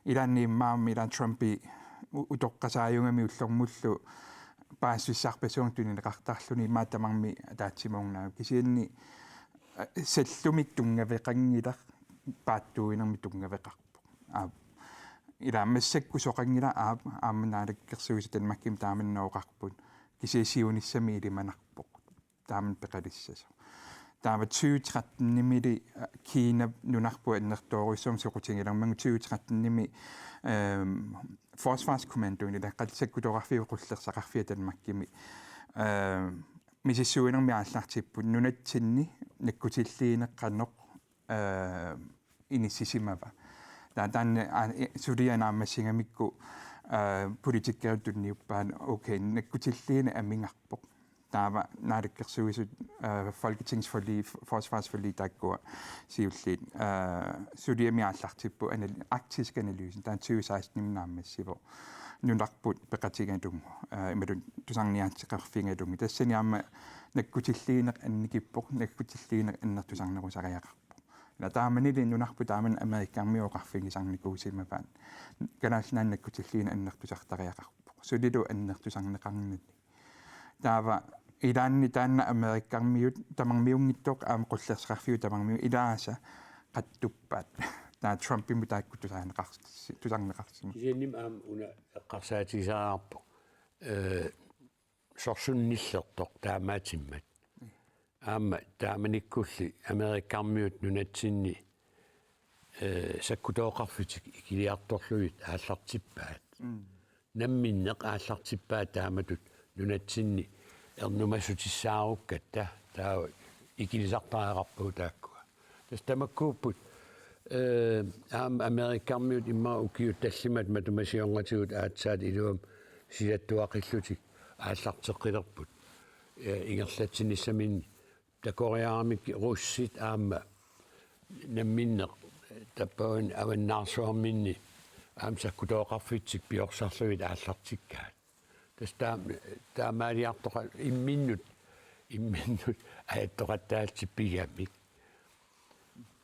ilaanni immaqa ila Trumpi u-, utoqqasaajugami ullormullu paasissutissarpassuarnik tunineqartarluni, immaqa tamarmik ataatsimoornagu, kisianni, eh, sallumik tunngaveqanngilaq, paatsuunermik tunngaveqarpoq. Aap. Ila massakkut soqanngilaq, aap, aamma Naalakkersuisut Danmarkimi taamani oqarput. Kisianni siunissami ilimanarpoq taamani peqalissasoq. Taava tyve tretten-imili, eh, Kina nunarput annertoorujussuarmik soqutigilermagu, tyve tretten-imi, ehm, Forsvarskommandoen, ila qal-, sakkutooqarfiup qullersaqarfia Danmarkimi, ehm, misissuinermi aallartipput, nunatsinni nakkutilliineq qanoq, eh, inissisimava. Taava taanna, aa, i-, suliaq naammassigamikku, eh, politikerit tunniuppaat, okay, nakkutilliineq amigarpoq. Taava Naalakkersuisut, eh, Folketingsforlig, forsvarsforlig taakkua siulliit, eh, suliami aallartipput anal-, arktisk analyse, taanna tyve seksten-imi naammassivoq. Nunarput peqatigalugu, eh, imaluunniit tusarniaateqarfigalugu. Tassani aamma nakkutilliineq annikippoq, nakkutilliineq annertusarnerusariaqarpoq. Ila taamanili nunarput taamani Amerikkarmiut oqarfigisarnikuusimavaat. Kalaallit Nunaanni nakkutilliineq annertusartariaqarpoq. Sulilu annertusarneqarnani. Taava ilaanni taanna Amerikkarmiut tamarmiunngitsoq aamma qullersaqarfiup tamarmiu ilaasa qattuppaat. Taava Trumpimut taakku tusarneqars-, tusarneqarsimavoq. Kisiannimi aamma una eqqarsaatigisariaqarpoq. Eh, sorsunnik nillertoq taamaattumik. Aamma taamanikkulli Amerikkarmiut nunatsinni, eh, sakkutooqarfitik ikiliartorlugit aallartippaat. Mm. Namminneq aallartippaat taamatut nunatsinni ernumassutissaarukkatta, taava ikilisartariaqarpagut taakkua. Tassa tamakkuupput, eh, aamma Amerikkarmiut immaqa ukiut tallimat matuma siornatigut aatsaat iluamik silattuaqillutik aallarteqqilerput. Eh, ingerlatsinissaminni takoriaramik russit aamma namminneq, eh, tappavani avannaarsuarminni aamma sakkutooqarfitsik piorsarlugit aallartikkaat. Tassa taam-, taamaaliartoqa imminnut, imminnut ajattoqattaallutik pigamik.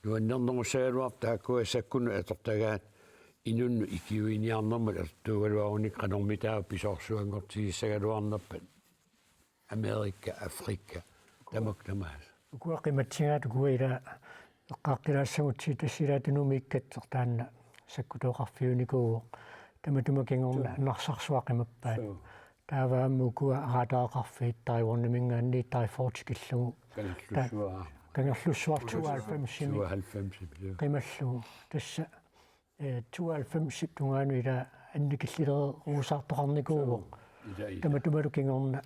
Nuannernerussagaluarpoq taakkua sakkunnut atortagaat inunnut ikiuiniarnermut atortuugaluarunik qanormitaava pisoorsuanngortigissagaluarnerpat Amerika, Afrika, tamakku tamaasa. Ukua qimatsigaat ukua ila eqqaaqqilaassagutsigit tassa ilaatigut Nuummi Ikkatseq taanna sakkutooqarfiunikuuvoq. Tamatuma kingorna Suu. Narsarsuaq qimappaat. Suu. Taava aamma ukua radaraqarfiit Taiwaniminngaanniit Taifu tikillugu. Kangerlussuaq. Ta-, Kangerlussuaq tooghalvfemsimi. Tooghalvfemsimi, joo. Qimallugu. Tassa, eh, tooghalvfemsip tungaanut ila annikillilerusaartoqarnikuuvoq. Suu. Ila, ila. Tamatumalu kingorna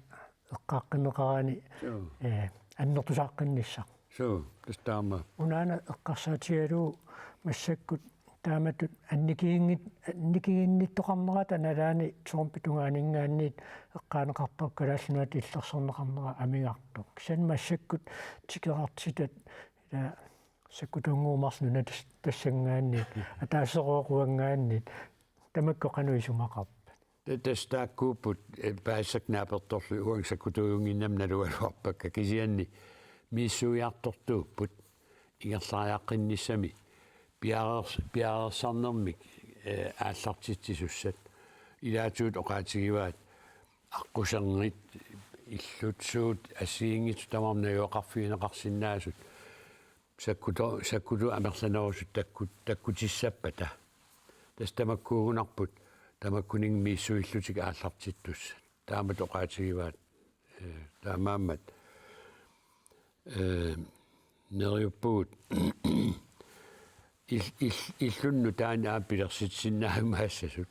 eqqaaqqinneqarani, Suu. eh, annertusaaqqinnissaa. Suu, tassa taama. Unaana eqqarsaatigalugu massakkut taamatut annikiginngit-, annikiginnittoqarnerata nalaani Trumpip tungaaninngaanniit eqqaaneqartarpoq Kalaallit Nunaata illersorneqarnera amigartoq. Kisianni massakkut tikerartitat ila sakkutuunnguuvoq marluk nunat tas-, tassanngaanniit, ataaseq uanngaanniit, tamakku qanoq isumaqarpat? Ta-, tassa taakkuupput, eh, paasisakka naapertorlugit uanga sakkutuujunnginnama nalugaluarpakka, kisianni misissuiartortuupput ingerlariaqqinnissami piareers-, piareersarnermik, eh, aallartitsisussat. Ilaatigut oqaatigivaat aqquserngit, illut, suut assigiinngitsut tamarmik najugaqarfigineqarsinnaasut. Sakkutu-, sakkutuut amerlanerusut takku-, takkutissappata. Tassa tamakkuugunarput tamakkuninnga misissuillutik aallartittussat. Taamatut oqaatigivaat, eh, taamaammat, eh, neriuppugut il-, il-, illunnut taanna aamma pilersitsisinnaajumaassasoq.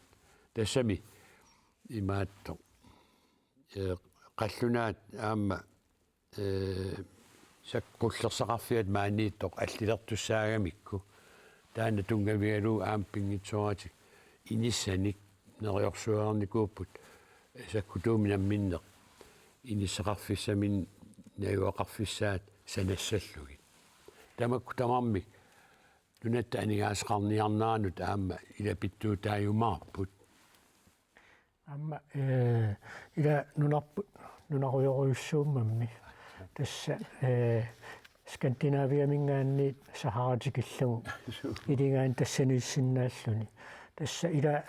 Tassami imaattoq. Eh, qallunaat aamma eh, sak-, qullersaqarfiat maaniittoq allilertussaagamikku. Taanna tunngavigalugu aamma pinngitsooratik inissanik neriorsuereernikuupput, sakkutuumik namminneq inissaqarfissaminnik najugaqarfissaat sanassallugit. Tamakku tamarmik nunatta aningaasaqarniarneranut aamma ilapittuutaajumaarput. Aamma, eh, ila nunarput nunarujorujussuummammi. Tassa, eh, Skandinaviaminngaanniit Sahara tikillugu. Iligaanni tassaniissinnaalluni. Tassa ila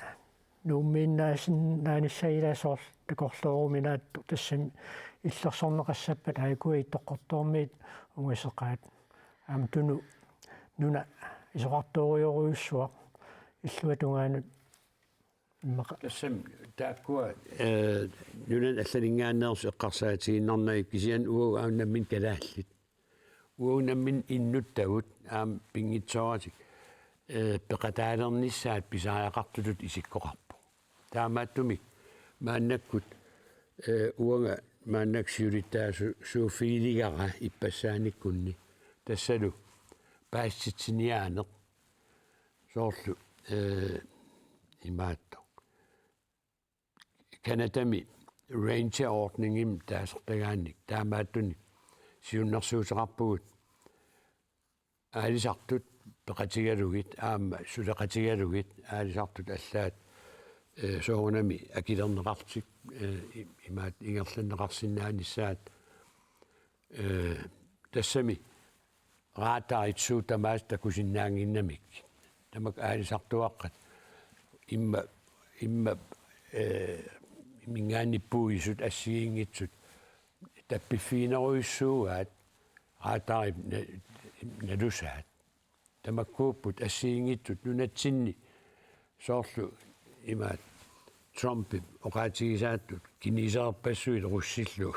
Nuummiinnaasinnaanissaa ila soorlu Takorlooruminaattoq tassami illersorneqassappat Haikua Ittoqqortoormiit ungaseqaat. Aamma Tunumi nuna isorartorujorujussuaq illuatungaanut immaqa. Tassami taakkua, eh, nunani allaninngaanneersut eqqarsaatigiinnarnagit kisianni uagut aamma nammineq kalaallit. Uagut nammineq innuttagut aamma pinngitsooratik, eh, peqataalernissaat pisariaqartutut isikkoqarpoq. Taamaattumik maannakkut, eh, uanga maannakkut siulittaasuuffigiligara ippassaaniikkunni tassalu paasitsiniaaneq soorlu, eh, imaattoq. Canadami ranger-ordningimik taasartagaannik taamaattunik siunnersuuteqarpugut aalisartut peqatigalugit aamma suleqatigalugit aalisartut allaat, eh, soorunami akilerneqartik, eh, i-, imaat ingerlanneqarsinnaanissaat, eh, tassami radarit suut tamaasa takusinnaannginnamik. Tamakku aalisartuaqqat imma, imma, eh, iminngaanniit puisut assigiinngitsut tappiffiginerujussuugaat radarit na-, nalusaat. Tamakkuupput assigiinngitsut nunatsinni soorlu imaat Trumpip oqaatigisaattut kineserpassuit russillu.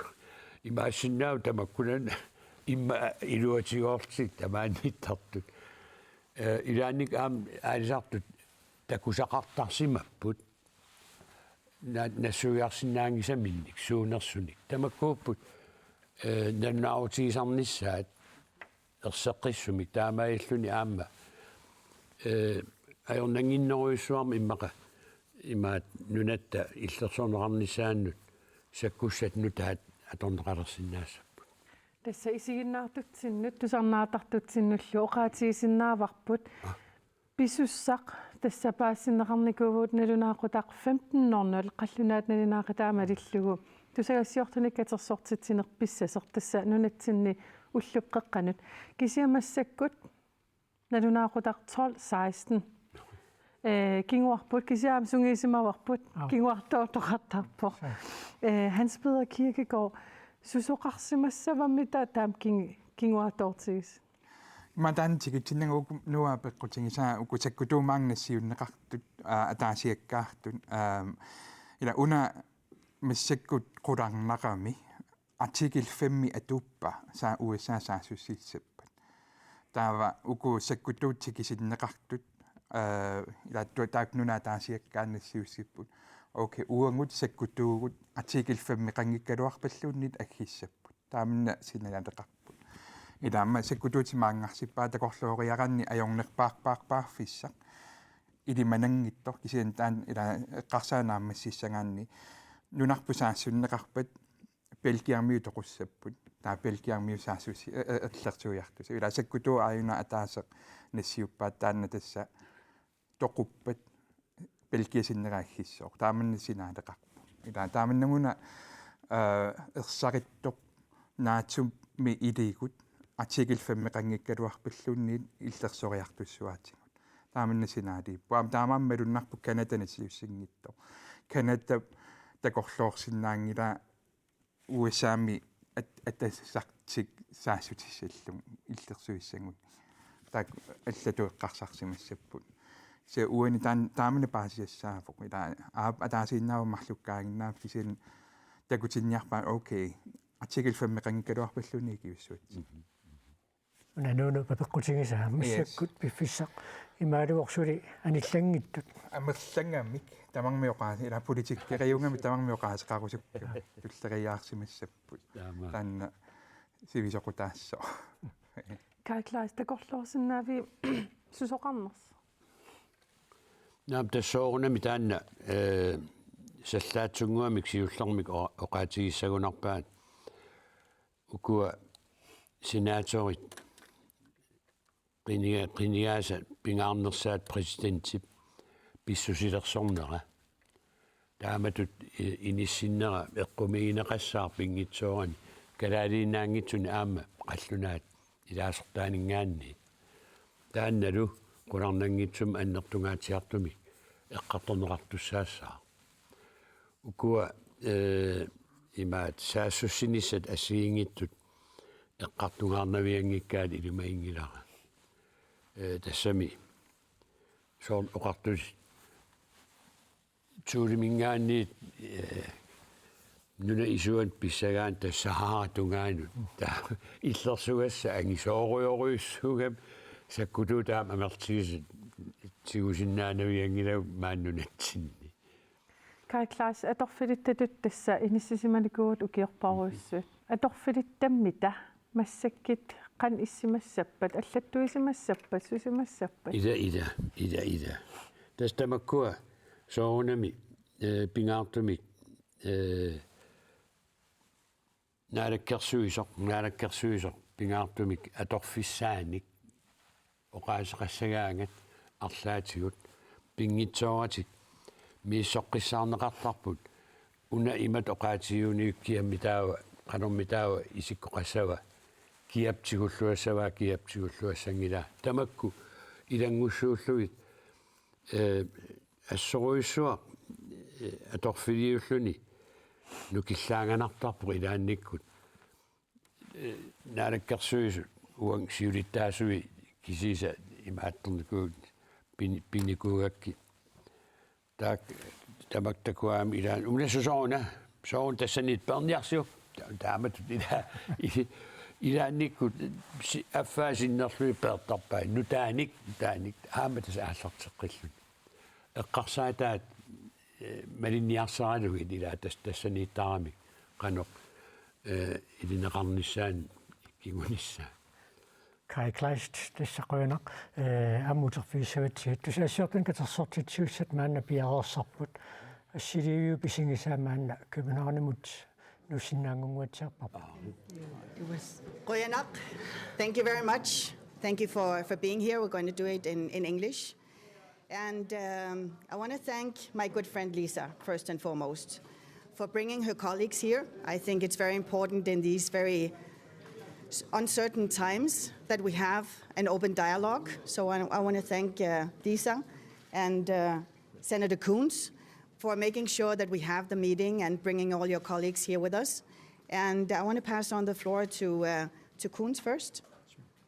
Imaassinnaavoq tamakkunani immaqa iluatigoorlutik tamaannittartut. Eh, ilaanni aamma aalisartut takusaqartarsimapput. Na-, nassuiarsinnaanngisaminnik suunersunik. Tamakkuupput, eh, nalunaarutigisarnissaat erseqqissumik taamaalilluni aamma, eh, ajornannginnerujussuarmik immaqa imaat nunatta illersorneqarnissaannut sakkussat nutaat atorneqalersinnaassapput. Tassa isiginnaartutsinnut, tusarnaartartutsinnullu oqaatigisinnaavarput. Ah. Pisussaq tassa paasisinneqarnikuuvugut nalunaaqutaq femten nul nul qallunaat nalunaaqutaat malillugu. Tusagassiortunik katersortitsineq pissasoq tassa nunatsinni ullup qeqqanut. Kisianni massakkut nalunaaqutaq tolv seksten. Eh, kinguarput, kisianni sungiusimavarput, Aap. Kinguartoortoqartarpoq. Suu. Eh, Hans Peder Kirkegaard, susoqarsimassavammita taama king-, kinguartoortigisi? Ima taanna tikitsinnagu uku Noah peqqutigisaa uku sakkutuut maanga nassiunneqartut, aa, ataasiakkaartut, aam, ila una massakkut qularnaqami artikel fem atuuppa saa U S A saassussissappat. Taava uku sakkutuut tikisinneqartut, aa, ila tu-, taakku nunat ataasiakkaat nassiussipput. Okay, uagut sakkutuugut artikel fem-iqanngikkaluarpalluunniit aggissapput. Taamanna sinaateqarput. Ila aamma sakkutuutit maanngarsippaat takorlooriaraanni ajornerpaarpaarpaarfissaq. Ilimananngitsoq kisianni taanna ila eqqarsaat naammassissagaanni nunarput saassunneqarpat Belgiamiut toqussapput. Taava Belgiamiut saassussi-, e-, e-, illersuiartussaq. Ila sakkutuut aajuna ataaseq nassiuppaat taanna tassa toquppat Belgia sinnera aggissooq. Taamanna sinaateqarpoq. Ila taamannaguna, eh, ersarittoq NATO-mi iligut artikel fem-iqanngikkaluarpalluunniit illersoriartussuaatigut. Taamanna sinaatiippoq. Aamma taamaammat malunnarpoq Canada nassiussinngitsoq. Canada takorloorsinnaanngilaa U S A-mi at-, atasartik saassutissallugu illersuissagut. Taakku allatut eqqarsarsimassapput. Kisianni uani taan-, taamanna paasisassaavoq. Ila aap ataasiinnaavoq marlukkaaginnaavat kisianni takutinniarpaat okay. Artikel fem-iqanngikkaluarpalluunniit ikiuissuatsinnik. Mhm. Una Nuunuup apeqqutigisaa, yes, massakkut piffissaq imaaluvoq suli anillanngitsut. Amerlangamik tamarmik oqaasi-, ila politikkeriungamik tamarmik oqaaseqarusukkamik tulleriiaarsimassapput. Taama. Taanna sivisoqutaassaaq. Kaj Kleist, takorloorsinnaavit susoqarnersoq? Naamik, tassa soorunami taanna, eh, sallaatsunnguamik siullermik o-, oqaatigissagunarpaat. Ukua senatorit qiniga-, qinigaasa pingaarnersaat præsidentip pissusilersornera. Taamatut i-, inissinnera eqqumiigineqassaaq pinngitsoorani kalaaliinnaanngitsuni aamma qallunaat ilaasortaaninngaanniit. Taannalu qularnanngitsumik annertungaatsiartumik eqqartorneqartussaassaaq. Ukua eh, imaat saassussinissat assigiinngitsut eqqartugaarnavianngikkaat ilimaginngilara. Eh, tassami soorlu oqartutit Thulemingaanniit, eh, nunap isuani pissagaanni tassa haara tungaanut. Taava illersugassaq angisoorujorujussuugami sakkutuut aamma amerlatigisut tigusinnaanavianngilagut maani nunatsinni. Kaj Claes, atorfilittatut tassa inissisimanikuuvutit ukiorparujussuit. Atorfilittammita massakkut qanoq issimassappat, allattuisimassappat, susimassappat? Ila, ila, ila, ila. Tassa tamakkua soorunami, eh, pingaartumik, eh, naalakkersuisoq, naalakkersuisoq pingaartumik atorfissaanik oqaaseqassagaangat arlaatigut pinngitsooratik misissoqqissaarneqartarput. Una imatut oqaatigiuniuk kiammi taava, qanormi taava isikkoqassava, kiap tigulluassavaa, kiap tigulluassanngilaa. Tamakku ilanngussuullugit, eh, assorujussuaq, eh, atorfiliulluni nukillaanganartarpoq ilaannikkut. Eh, naalakkersuisut uanga siulittaasui kisiisa imaattornikuupput pini-, pinikuugakkit. Taak-, tamakku takuaami ilaanni. Una sooruna, sooruna tassaniittoq peerniarsiuk. Ta-, taamatut ila-, i-, ilaannikkut si-, affaa sinnerlugit peertarpai. Nutaanik, nutaanik. Aamma tassa aallarteqqilluni. Eqqarsaataat, eh, malinniarsaralugit ila tas-, tassaniittaramik qanoq, eh, ilineqarnissaanut kingunissaa. Kaj Kleist, tassa qujanaq, eh, aamma uterfigissavatsigit. Tusagassiortunik katersortitsisussat maanna piareersarput. Assiliiviup isigisaa maanna Københavnimut nuussinnaanngunnguatsiarparput. Qujanaq. Thank you very much. Thank you for, for being here. We're going to do it in, in English. And, um, I wanna thank my good friend Lisa, first and foremost, for bringing her colleagues here. I think it's very important in these very s-, uncertain times that we have an open dialogue. So I, I wanna thank, uh, Lisa and, uh, Senator Coons for making sure that we have the meeting and bringing all your colleagues here with us. And I wanna pass on the floor to, uh, to Coons first.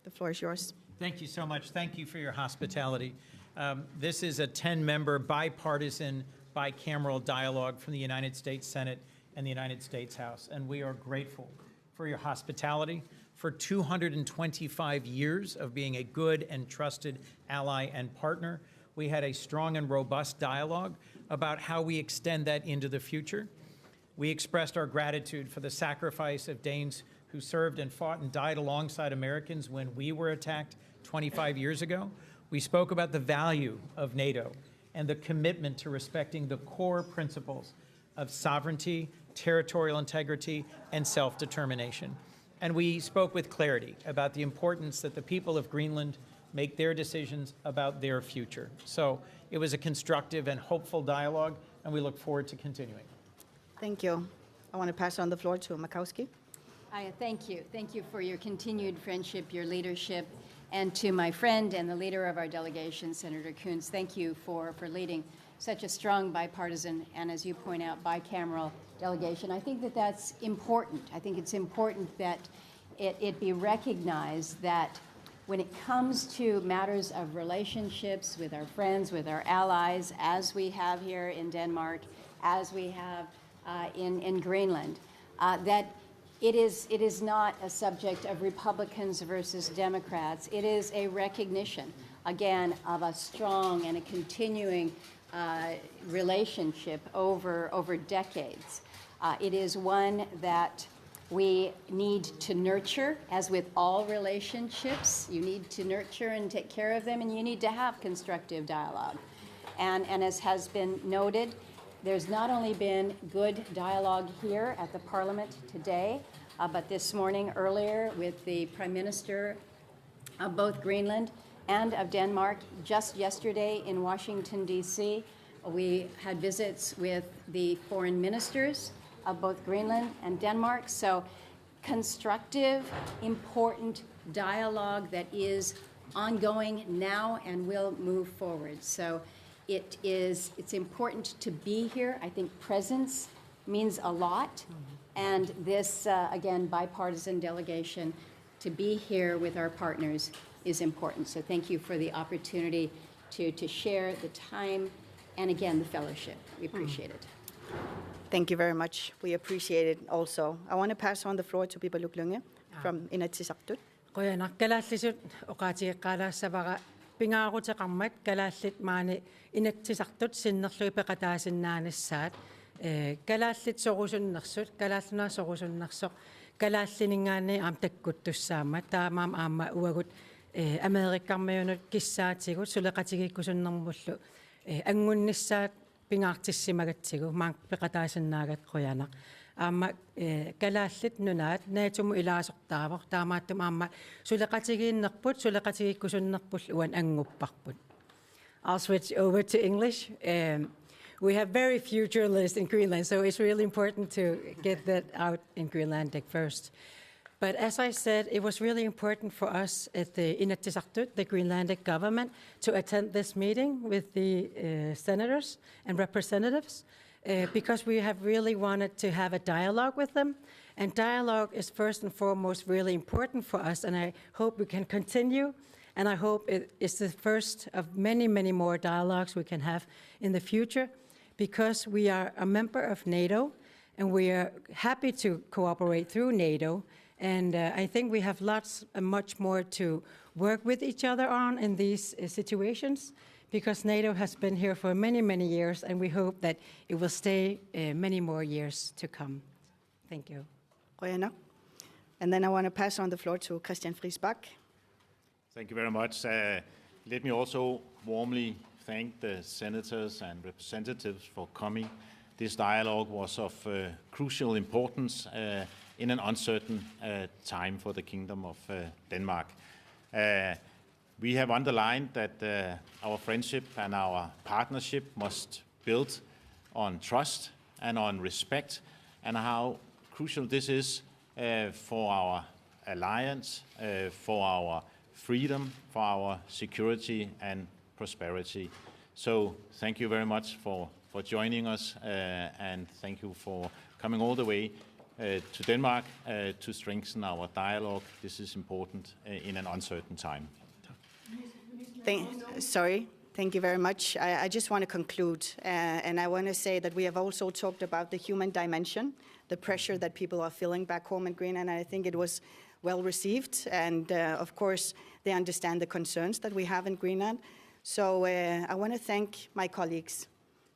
The floor is yours. Thank you so much. Thank you for your hospitality. Um, this is a ten-member bipartisan bicameral dialogue from the United States Senate and the United States House, and we are grateful for your hospitality, for two hundred twenty-five years of being a good and trusted ally and partner. We had a strong and robust dialogue about how we extend that into the future. We expressed our gratitude for the sacrifice of Danes who served and fought and died alongside Americans when we were attacked twenty-five years ago. We spoke about the value of NATO and the commitment to respecting the core principles of sovereignty, territorial integrity, and self-determination. And we spoke with clarity about the importance that the people of Greenland make their decisions about their future. So it was a constructive and hopeful dialogue, and we look forward to continuing. Thank you. I want to pass on the floor to Makowski. I thank you. Thank you for your continued friendship, your leadership, and to my friend and the leader of our delegation, Senator Coons, thank you for, for leading such a strong bipartisan and, as you point out, bicameral delegation. I think that that's important. I think it's important that it, it be recognized that when it comes to matters of relationships with our friends, with our allies, as we have here in Denmark, as we have, uh, in, in Greenland, uh, that it is, it is not a subject of Republicans versus Democrats. It is a recognition, again, of a strong and a continuing, uh, relationship over, over decades. Uh, it is one that we need to nurture, as with all relationships. You need to nurture and take care of them, and you need to have constructive dialogue. And, and as has been noted, there's not only been good dialogue here at the Parliament today, uh, but this morning earlier with the Prime Minister of both Greenland and of Denmark. Just yesterday in Washington, D C, we had visits with the foreign ministers of both Greenland and Denmark. So constructive, important dialogue that is ongoing now and will move forward. So it is, it's important to be here. I think presence means a lot. And this, uh, again, bipartisan delegation to be here with our partners is important. So thank you for the opportunity to, to share the time and, again, the fellowship. We appreciate it. Thank you very much. We appreciate it also. I want to pass on the floor to Pipaluk Lynge from Inatsisartut. Qujanaq, kalaallisut oqaatigeqqaalaassavara pingaaruteqarmat kalaallit maani Inatsisartut sinnerlugit peqataasinnaanissaat, eh, kalaallit sorusunnersut, Kalaallit Nunaat sorusunnersoq, kalaallininngaanniit aamma takkuttussaammat, taamaammat aamma uagut, eh, Amerikkarmiunut kissaatigut suleqatigiikkusunnermullu, eh, anngunnissaat pingaartissimagatsigu, maanna peqataasinnaagatta qujanaq. Aamma, eh, Kalaallit Nunaat NATO-mut ilaasortaavoq, taamaattumik aamma suleqatigiinnerput, suleqatigiikkusunnerpullu uani anngupparput. I'll switch over to English. Um, we have very few journalists in Greenland, so it's really important to get that out in Greenlandic first. But as I said, it was really important for us at the Inatsisartut, the Greenlandic government, to attend this meeting with the, uh, senators and representatives, uh, because we have really wanted to have a dialogue with them. And dialogue is first and foremost really important for us, and I hope we can continue. And I hope it is the first of many, many more dialogues we can have in the future, because we are a member of NATO, and we are happy to cooperate through NATO. And, uh, I think we have lots and much more to work with each other on in these, uh, situations, because NATO has been here for many, many years, and we hope that it will stay, uh, many more years to come. Thank you. Qujanaq. And then I want to pass on the floor to Christian Friis Bach. Thank you very much. Uh, let me also warmly thank the senators and representatives for coming. This dialogue was of, uh, crucial importance, uh, in an uncertain, uh, time for the Kingdom of, uh, Denmark. Uh, we have underlined that, uh, our friendship and our partnership must built on trust and on respect, and how crucial this is, uh, for our alliance, uh, for our freedom, for our security and prosperity. So thank you very much for, for joining us, uh, and thank you for coming all the way, uh, to Denmark, uh, to strengthen our dialogue. This is important, uh, in an uncertain time. Thank, sorry. Thank you very much. I, I just want to conclude, uh, and I want to say that we have also talked about the human dimension, the pressure that people are feeling back home in Greenland, and I think it was well received, and, uh, of course, they understand the concerns that we have in Greenland. So, uh, I want to thank my colleagues,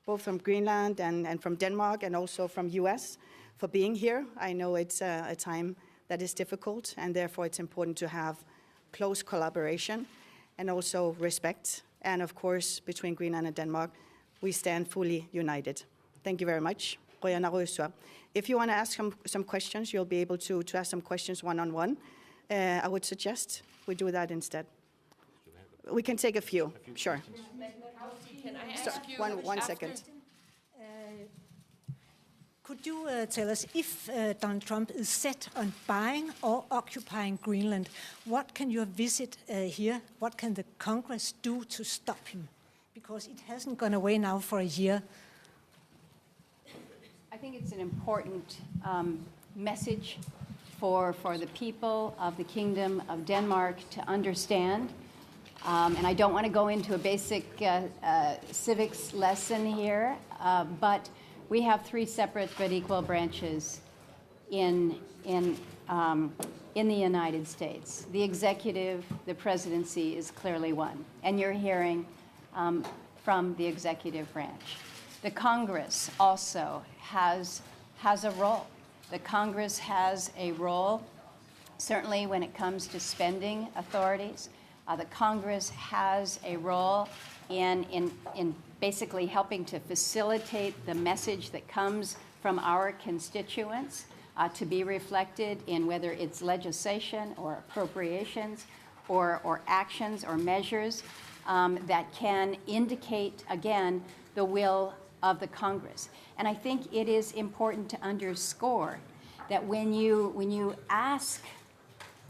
both from Greenland and, and from Denmark, and also from U S, for being here. I know it's a, a time that is difficult, and therefore it's important to have close collaboration and also respect. And of course, between Greenland and Denmark, we stand fully united. Thank you very much. Qujanarujussuaq. If you want to ask some, some questions, you'll be able to, to ask some questions one-on-one. Uh, I would suggest we do that instead. We can take a few, sure. Can I So, ask you one, one after- second. Uh, Could you uh, tell us if uh, Donald Trump is set on buying or occupying Greenland? What can your visit uh, here, what can the Congress do to stop him? Because it hasn't gone away now for a year. I think it's an important, um, message for, for the people of the Kingdom of Denmark to understand. Um, and I don't want to go into a basic, uh, uh, civics lesson here, uh, but we have three separate but equal branches in, in, um, in the United States. The executive, the presidency is clearly one. And you're hearing, um, from the executive branch. The Congress also has, has a role. The Congress has a role, certainly when it comes to spending authorities. Uh, the Congress has a role in, in, in basically helping to facilitate the message that comes from our constituents, uh, to be reflected in whether it's legislation or appropriations or, or actions or measures, um, that can indicate, again, the will of the Congress. And I think it is important to underscore that when you, when you ask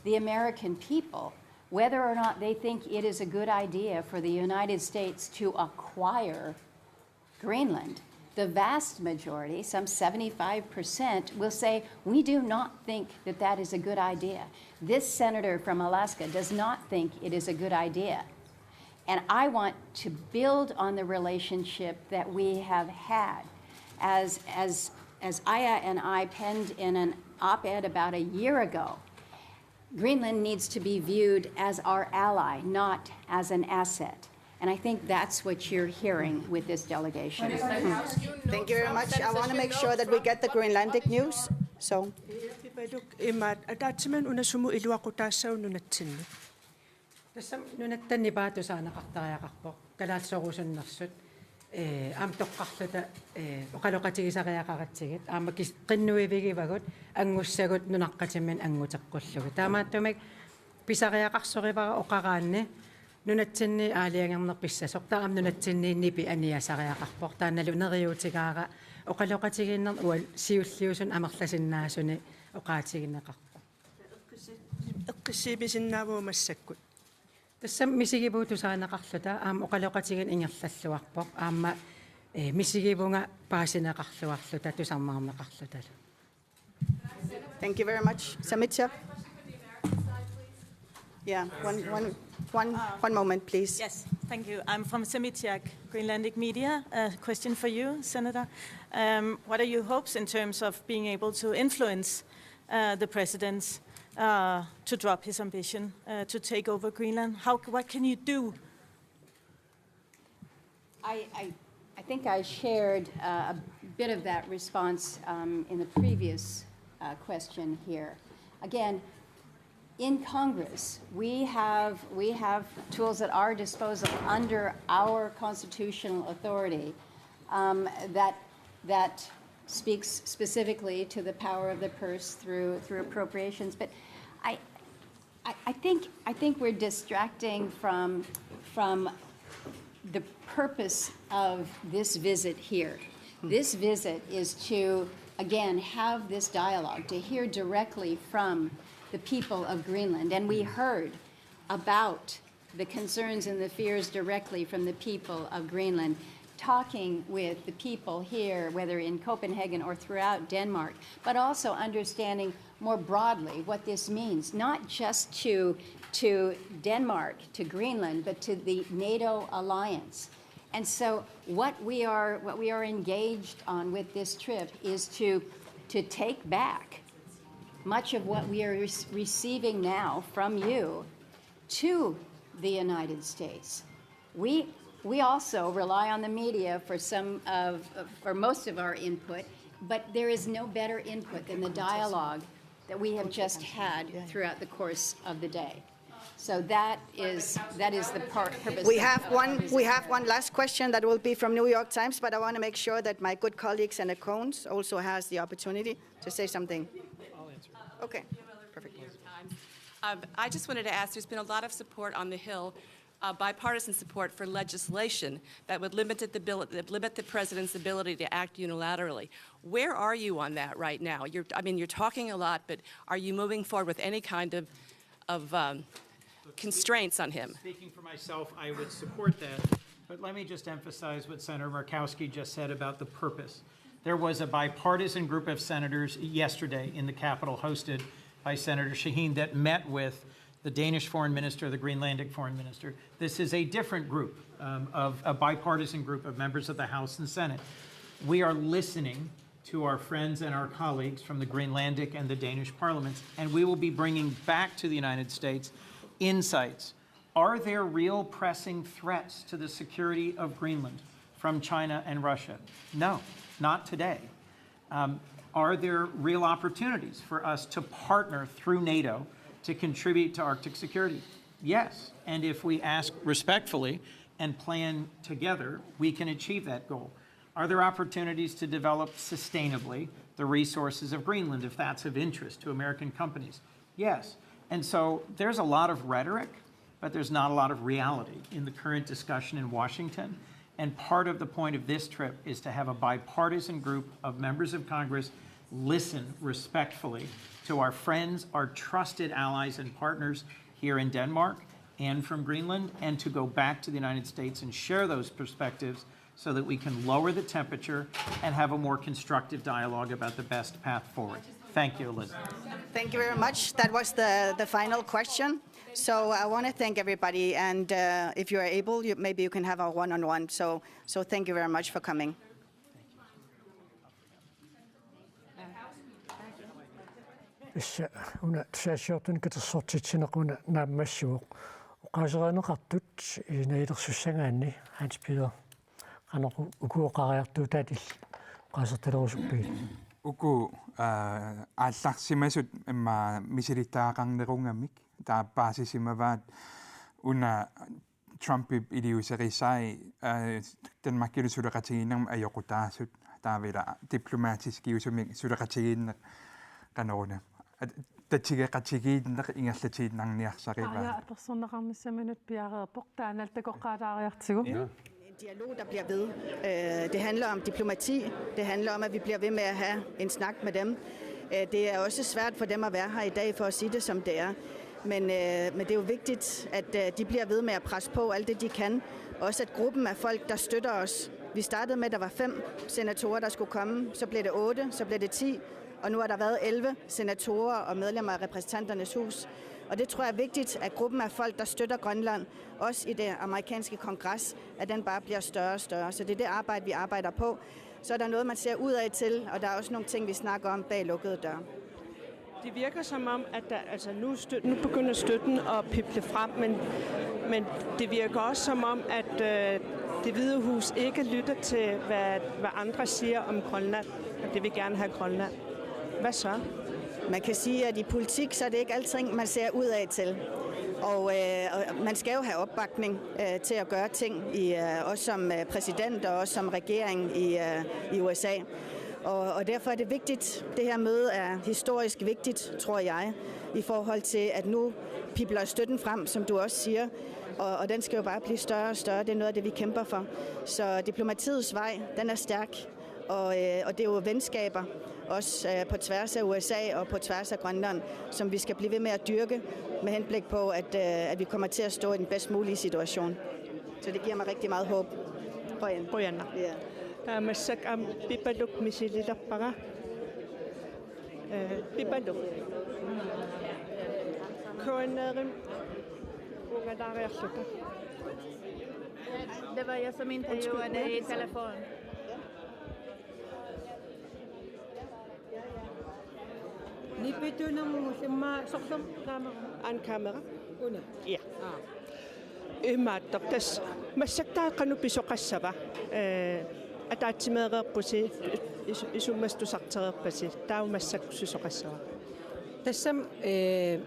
the American people whether or not they think it is a good idea for the United States to acquire Greenland, The vast majority, some seventy-five percent, will say, "We do not think that that is a good idea. This senator from Alaska does not think it is a good idea." And I want to build on the relationship that we have had. As, as, as Aya and I penned in an op-ed about a year ago, Greenland needs to be viewed as our ally, not as an asset. And I think that's what you're hearing with this delegation. Thank you very much. I want to make sure that we get the Greenlandic news. So, Imaat, ataatsimiinneq una sumut iluaqutaassavat nunatsinni? Tassa nunatsinni paatut tusaaneqartariaqarpoq kalaallisorusunnersut, ee, aamma toqqarluta, ee, oqaloqatigisariaqaratsigit, aamma kis-, qinnuivigivagut angussagut nunaqqatiminnik anguteqqullugit. Taamaattumik pisariaqarsorivara oqaraanni nunatsinni aalajangerneq pissasoq, taava aamma nunatsinni nipi aniasariaqarpoq, taannalu neriuutigaara oqaloqatigiinnermi uani siulliusunut amerlasinnaasunik oqaatigineqarpoq. Eqqissiivisinnaavoq massakkut. Tassami misigivugut tusaaneqarluta, aamma oqaloqatigiinneq ingerlalluarpoq, aamma, ee, misigivunga paasineqarluarluta tusarnaarneqarlutalu. Thank you very much. Samitiaq? Yeah, one, one, one, one moment, please. Yes, thank you. I'm from Samitiaq, Greenlandic Media. A question for you, Senator. Um, what are your hopes in terms of being able to influence uh, the president uh, to drop his ambition uh, to take over Greenland? How, what can you do? I, I, I think I shared uh, a bit of that response um, in the previous uh, question here. Again, in Congress, we have, we have tools at our disposal under our constitutional authority um, that, that speaks specifically to the power of the purse through, through appropriations. But I, I, I think, I think we're distracting from, from the purpose of this visit here. This visit is to, again, have this dialogue, to hear directly from the people of Greenland. And we heard about the concerns and the fears directly from the people of Greenland, talking with the people here, whether in Copenhagen or throughout Denmark, but also understanding more broadly what this means, not just to, to Denmark, to Greenland, but to the NATO alliance. And so what we are, what we are engaged on with this trip is to, to take back much of what we are rec- receiving now from you to the United States. We, we also rely on the media for some of, for most of our input, but there is no better input than the dialogue that we have just had throughout the course of the day. So that is, that is the part, purpose. We have one, we have one last question that will be from New York Times, but I want to make sure that my good colleague, Senator Cohn, also has the opportunity to say something. Okay, perfect. New York Times. Um, I just wanted to ask, there's been a lot of support on the Hill, uh, bipartisan support for legislation that would limit the, abil- that limit the president's ability to act unilaterally. Where are you on that right now? You're, I mean, you're talking a lot, but are you moving forward with any kind of, of um, constraints on him? Speaking for myself, I would support that. But let me just emphasize what Senator Murkowski just said about the purpose. There was a bipartisan group of senators yesterday in the Capitol, hosted by Senator Shaheen, that met with the Danish foreign minister, the Greenlandic foreign minister. This is a different group um, of a bipartisan group of members of the House and Senate. We are listening to our friends and our colleagues from the Greenlandic and the Danish parliaments, and we will be bringing back to the United States insights. Are there real pressing threats to the security of Greenland from China and Russia? No, not today. Um, are there real opportunities for us to partner through NATO to contribute to Arctic security? Yes. And if we ask respectfully and plan together, we can achieve that goal. Are there opportunities to develop sustainably the resources of Greenland, if that's of interest to American companies? Yes. And so there's a lot of rhetoric, but there's not a lot of reality in the current discussion in Washington. And part of the point of this trip is to have a bipartisan group of members of Congress listen respectfully to our friends, our trusted allies and partners here in Denmark and from Greenland, and to go back to the United States and share those perspectives so that we can lower the temperature and have a more constructive dialogue about the best path forward. Thank you, Elizabeth. Thank you very much. That was the, the final question. So I want to thank everybody, and uh, if you are able, you, maybe you can have a one-on-one. So, so thank you very much for coming. Tassa una tusagassiortunik katersortitsineq una naammassivoq. Oqaasereerneqartut nalilersussagaanni, Hans Peter, qanoq uku oqariartuutaat illit oqaasertalerusuppiuk? Uku, aa, aallarsimasut immaqa misilittagaqarnerugamik taava paasisimavaat una Trumpip iliuuserisai, aa, Danmarkillu suleqatigiinnermut ajoqutaasut, taava ila diplomatiskiusumik suleqatigiinneq, qanoruna, at-, tatigeqatigiinneq ingerlatiinnarniarsarivaat. Aja apersorneqarnissaminut piareerpoq, taanna takoqqaalaariartigu. Ja. En dialog, der bliver ved. Øh, det handler om diplomati. Det handler om, at vi bliver ved med at have en snak med dem. Øh, det er også svært for dem at være her i dag, for at sige det, som det er. Men, øh, men det er jo vigtigt, at øh, de bliver ved med at presse på alt det, de kan. Også at gruppen af folk, der støtter os. Vi startede med, at der var fem senatorer, der skulle komme. Så blev det otte, så blev det ti. Og nu har der været elleve senatorer og medlemmer af Repræsentanternes Hus. Og det tror jeg er vigtigt, at gruppen af folk, der støtter Grønland, også i det amerikanske kongres, at den bare bliver større og større. Så det er det arbejde, vi arbejder på. Så er der noget, man ser ud af til, og der er også nogle ting, vi snakker om bag lukkede døre. Det virker som om, at der, altså nu, støt, nu begynder støtten at pible frem, men, men det virker også som om, at øh, Det Hvide Hus ikke lytter til, hvad, hvad andre siger om Grønland, og det vil gerne have Grønland. Hvad så? Man kan sige, at i politik, så er det ikke alting, man ser ud af til. Og, øh, og man skal jo have opbakning øh, til at gøre ting, i, øh, også som øh, præsident og også som regering i, øh, i U S A. Og, og derfor er det vigtigt. Det her møde er historisk vigtigt, tror jeg, i forhold til, at nu pibler støtten frem, som du også siger. Og, og den skal jo bare blive større og større. Det er noget af det, vi kæmper for. Så diplomatiets vej, den er stærk. Og, øh, og det er jo venskaber, også øh, på tværs af U S A og på tværs af Grønland, som vi skal blive ved med at dyrke, med henblik på, at, øh, at vi kommer til at stå i den bedst mulige situation. Så det giver mig rigtig meget håb. Qujanaq. Qujanaq. Ja. Taava massakkut aamma Pipaluk misililerpara. Øh, Pipaluk. K N R-imi uungalaariarluta. Det var jeg, som interviewede i telefon. Nipitunermut immaqa sorlermut kamera? Aana kamera. Una. Ja. Imaattoq, tassa massakkut taava qanoq pisoqassava? Ee, ataatsimeereerpusi, is-, isumasut tusartereerpasi, taava massakkut pisoqassava? Tassami, ee,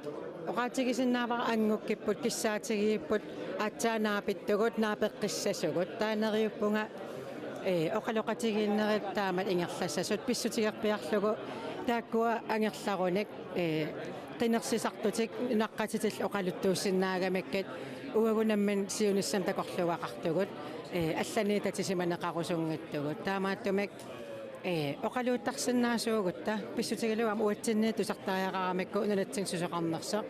oqaatigisinnaavara anngukkipput, kissaatigigipput, aatsaat naapittugut, naapeqqissasugut. Taava neriuppunga, ee, oqaloqatigiinnerit taamatut ingerlassasut, pissutigerpiarlugu taakkua angerlarunik, ee, qinersisartutik nunaqqatitillu oqaluttuussinnaagamikkit, uagut nammineq siunissami takorluugaqartugut, ee, allaniitaqarsimaneqarusunngitsugut. Taamaattumik, ee, oqaluuttarsinnaasuugutta, pissutigalugu aamma uatsinnit tusartariaqaramikku nunatsinni susoqarnersoq,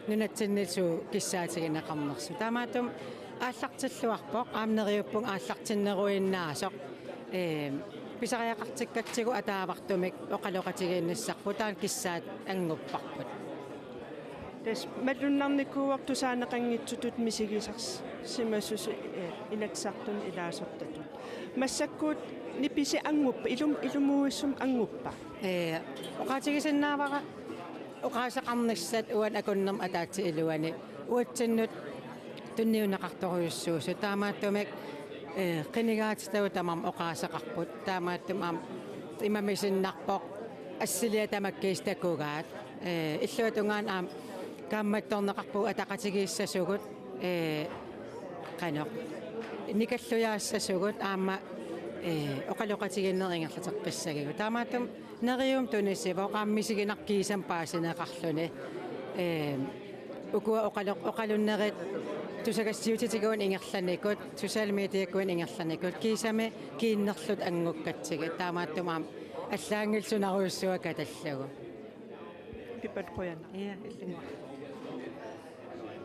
nunatsinnilu suut kissaatigineqarnersut. Taamaattumik aallartilluarpoq, aamma neriuppunga aallartinneruinnaasoq. Ee, pisariaqartikkatsigu ataavartumik oqaloqatigiinnissarput, taanna kissaat anngupparput. Tassa malunnarnikuuvoq tusaaneqanngitsutut misigisarsimasusut, ee, Inatsisartuni ilaasortatut. Massakkut nipisi annguppa, ilum-, ilumuuissumik annguppa? Ee, oqaatigisinnaavara oqaaseqarnissat uani akunnermut ataatsip iluani uatsinnut tunniunneqartorujussuusut. Taamaattumik, ee, qinigaatitagut tamarmik oqaaseqarput. Taamaattumik aamma imamisinnarpoq assiliaq tamakkiisumik takugaat. Ee, illuatungaanut aamma kaammattorneqarpugut ataqatigiissasugut, ee, qanoq, nikallujaassasugut aamma, ee, oqaloqatigiinnerit ingerlateqqissagigut. Taamaattumik neriuumik tunisivoq, aamma misiginarpoq kiisami paasineqarluni. Ee, ukua oqaloq-, oqalunnerit tusagassiuutitigut ingerlanikut, social mediakkut ingerlanikut, kiisami kiinnerlutik anngukkatsigit. Taamaattumik aamma allaanngilaq sunarujussuaq katallugu. Pipaluk, qujanaq. Ja, illimmi.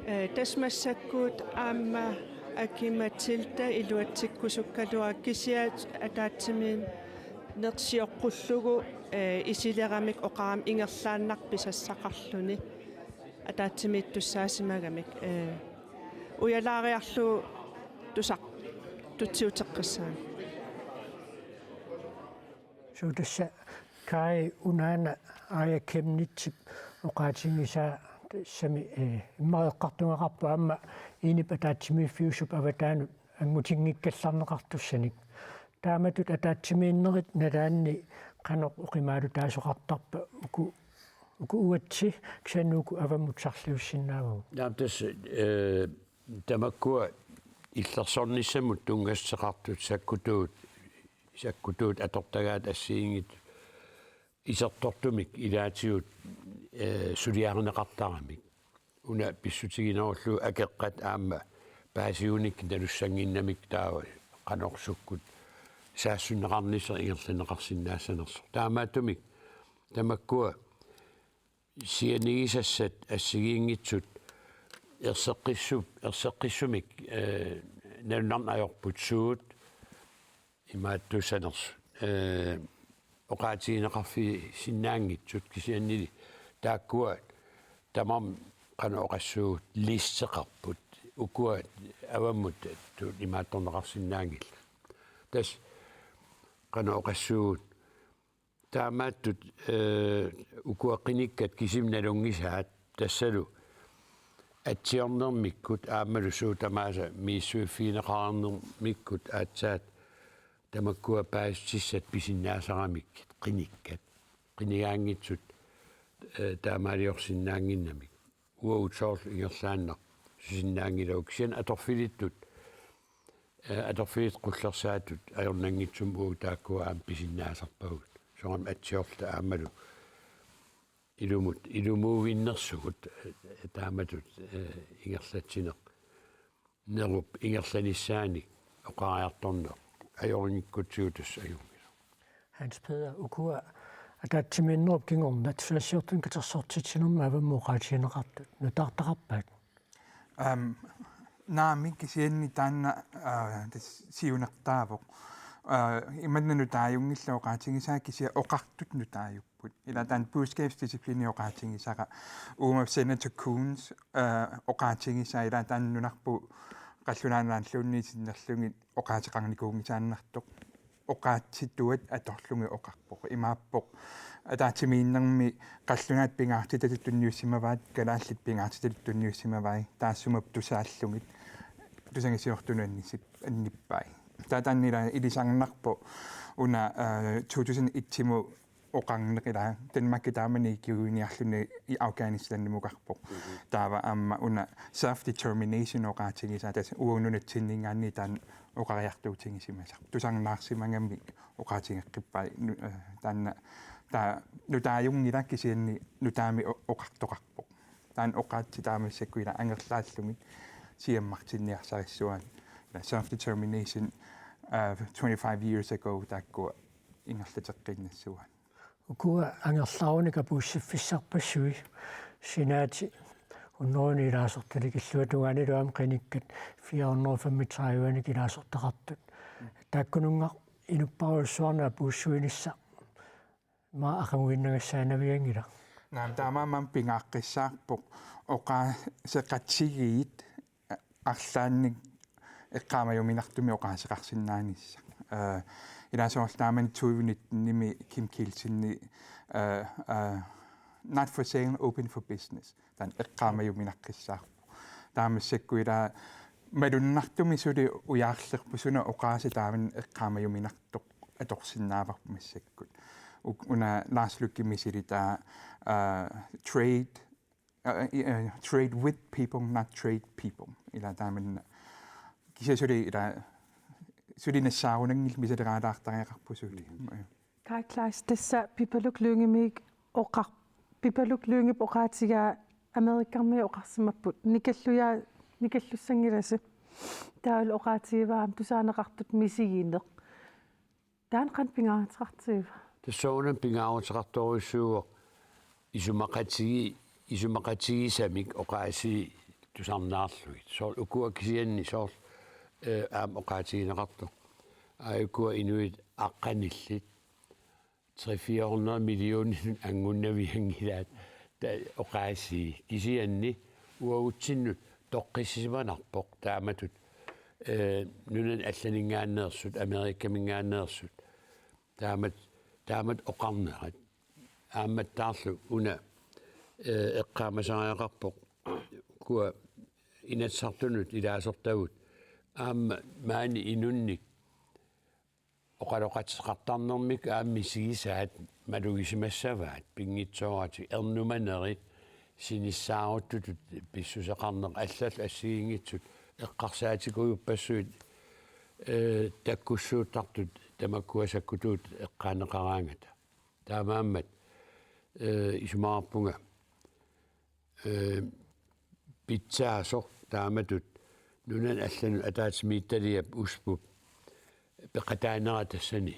Ee, tassa massakkut aamma Aki Matilda iluatsikkusukkaluarpoq kisianni ataatsimiinneq sioqqullugu, eh, isileramik oqarami ingerlaannaq pisassaqarluni ataatsimiittussaasimagamik, eh, ujalaariarlugu tusaq-, tutsiuteqqissaanga. Suu, tassa Kaj, unaana Aaja Chemnitzip oqaatigisaa tassami, eh, immaqa eqqartugaqarpoq aamma Iinip ataatsimiiffiusup avataanut angutinngikkallarneqartussanik. Taamatut ataatsimiinnerit nalaanni qanoq oqimaalutaasoqartarpa uku, uku uatsi kisianni uku avammut sarliussinnaavagut? Naam, tassa, eh, tamakkua illersornissamut tunngassuteqartut sakkutuut, sakkutuut atortagaat assigiinngitsut isertortumik ilaatigut, eh, suliarineqartaramik. Una pissutiginerullugu akeqqat aamma paasiunik nalussannginnamik taava qanoq sukkut saassunneqarnissaq ingerlanneqarsinnaassanersoq. Taamaattumik tamakkua sianigisassat assigiinngitsut erseqqissu-, erseqqissumik, eh, nalunarneq ajorput suut imaattussanersut, eh, oqaatigineqarfigisinnaanngitsut kisiannili taakkua tamarmik qanoq oqassuugut listeqarput ukua avammut tu-, imaattorneqarsinnaanngillat. Tassa qanoq oqassuugut taamaattut, eh, ukua qinikkat kisimik nalunngisaat tassalu atsiornermikkut aammalu suut tamaasa misissuiffigineqarnermikkut aatsaat tamakkua paasissutissat pisinnaasaramikkit qinikkat. Qinigaanngitsut, eh, taamaaliorsinnaannginnamik. Uagut soorlu ingerlaannaq susinnaanngilagut kisianni atorfilittut, eh, atorfilittut qullersaatut ajornanngitsumik uagut taakkua aamma pisinnaasarpagut. Soorunami atsiorluta aammalu ilumut, ilumuuvinnersugut, eh, taamatut, eh, ingerlatsineq. Nerup ingerlanissaanik oqariartorneq ajorinngikkutsigu tassa ajunngilaq. Hans Peder, ukua ataatsimiinnerup kingorna tusagassiortunik katersortitsinermi avammut oqaatigineqartut nutaartaqarpaat? Aam, naamik, kisianni taanna, aa, tassa siunertaavoq. Aa, imanna nutaajunngillat oqaatigisaat kisianni oqartut nutaajupput. Ila taanna budskabsdisciplini oqaatigisara uuma Senator Koons, eh, oqaatigisaa ila taanna nunarput qallunaat naalluunniit sinnerlugit oqaaseqarnikuunngisaannartoq. Oqaatsituat atorlugit oqarpoq. Imaappoq ataatsimiinnermi qallunaat pingaartitatit tunniussimavaat, kalaallit pingaartitatit tunniussimavai, taassuma tusaallugit tusagassiortunut annisip-, annippai. Taava taanna ila ilisarnarpoq una, eh, to tusind et-imut oqarneq ila Danmarki taamani ikiuiniarluni i Afghanistanimukarpoq. Mhm. Taava aamma una self-determination oqaatigisaa tassa uagut nunatsinninngaanniit taanna oqariartuutigisimasarpoq. Tusarnaarsimagami oqaatigeqqippai nu-, eh, taanna taava nutaajunngilaq kisianni nutaamik o-, oqartoqarpoq. Taanna oqaatsit taava massakkut ila angerlaallugit siammartinniarsarissuaat. Ila self-determination, eh, twenty-five years ago taakkua ingerlateqqinnissuaat. Ukua angerlarunik apuussiffissarpassuit, sinaati hundredenik ilaasortalik illuatungaanilu aamma qinikkat fire hundrede femogtredivenik ilaasortaqartut. Taakkununnga inupparujussuarnik apuussuinissaq ima aqaguinnagassaanavianngilaq. Naam, taamaammat pingaaqqissaarpoq oqaaseqatigiit arlaannik eqqaamajuminartumik oqaaseqarsinnaanissaq. Eh, ilaa soorlu taamani tyve nitten-imi Kim Kielsenip, eh, eh, Not for sale, open for business. Taanna eqqaamajuminaqqissaarpoq. Taava massakkut ilaa malunnartumik suli ujaarlerpoq suna oqaaseq taamani eqqaamajuminartoq atorsinnaavarput massakkut. U-, una Lars Løkke Rasmussen taava, eh, trade, eh, eh, trade with people, not trade people. Ilaa taamani kisianni suli ilaa suli nassaarunanngilaq misileraalaartariaqarpoq suli. Kaj Kleist, tassa Pipaluk Lyngemik oqar-, Pipaluk Lyngep oqaatigaa Amerikkarmiut oqarsimapput. Nikallujaa-, nikallussanngilasi. Taavalu oqaatigivaa aamma tusaaneqartut misigineq. Taanna qanoq pingaaruteqartigiva? Tassa una pingaaruteqartorujussuuvoq isumaqatigi-, isumaqatigisamik oqaasii tusarnaarlugit. Soorlu ukua kisianni soorlu Eh, aamma oqaatigineqartoq. Aajuku inuit aqqanillit tre fire hundrede millioninut angunnavianngilaat ta-, oqaasii. Kisianni uagutsinnut toqqissisimanarpoq taamatut, eh, nunani allaninngaanneersut, Amerikaminngaanneersut. Taamat-, taamatut oqarnerat. Aammattaarlu una, eh, eqqaamasariaqarpoq, ukua Inatsisartunut ilaasortagut. Aamma maani inunnik oqaloqateqartarnermik aamma misigisaat malugisimassavaat, pinngitsooratik ernumanerit, sinissaaruttutut pissuseqarneq, allallu assigiinngitsut eqqarsaatikuuppassuit, eh, takkussuuttartut tamakkua sakkutuut eqqaaneqaraangata. Taamaammat, eh, isumaqarpunga, eh, pitsaasoq taamatut nunani allanut ataatsimiititaliap uspup peqataanera tassani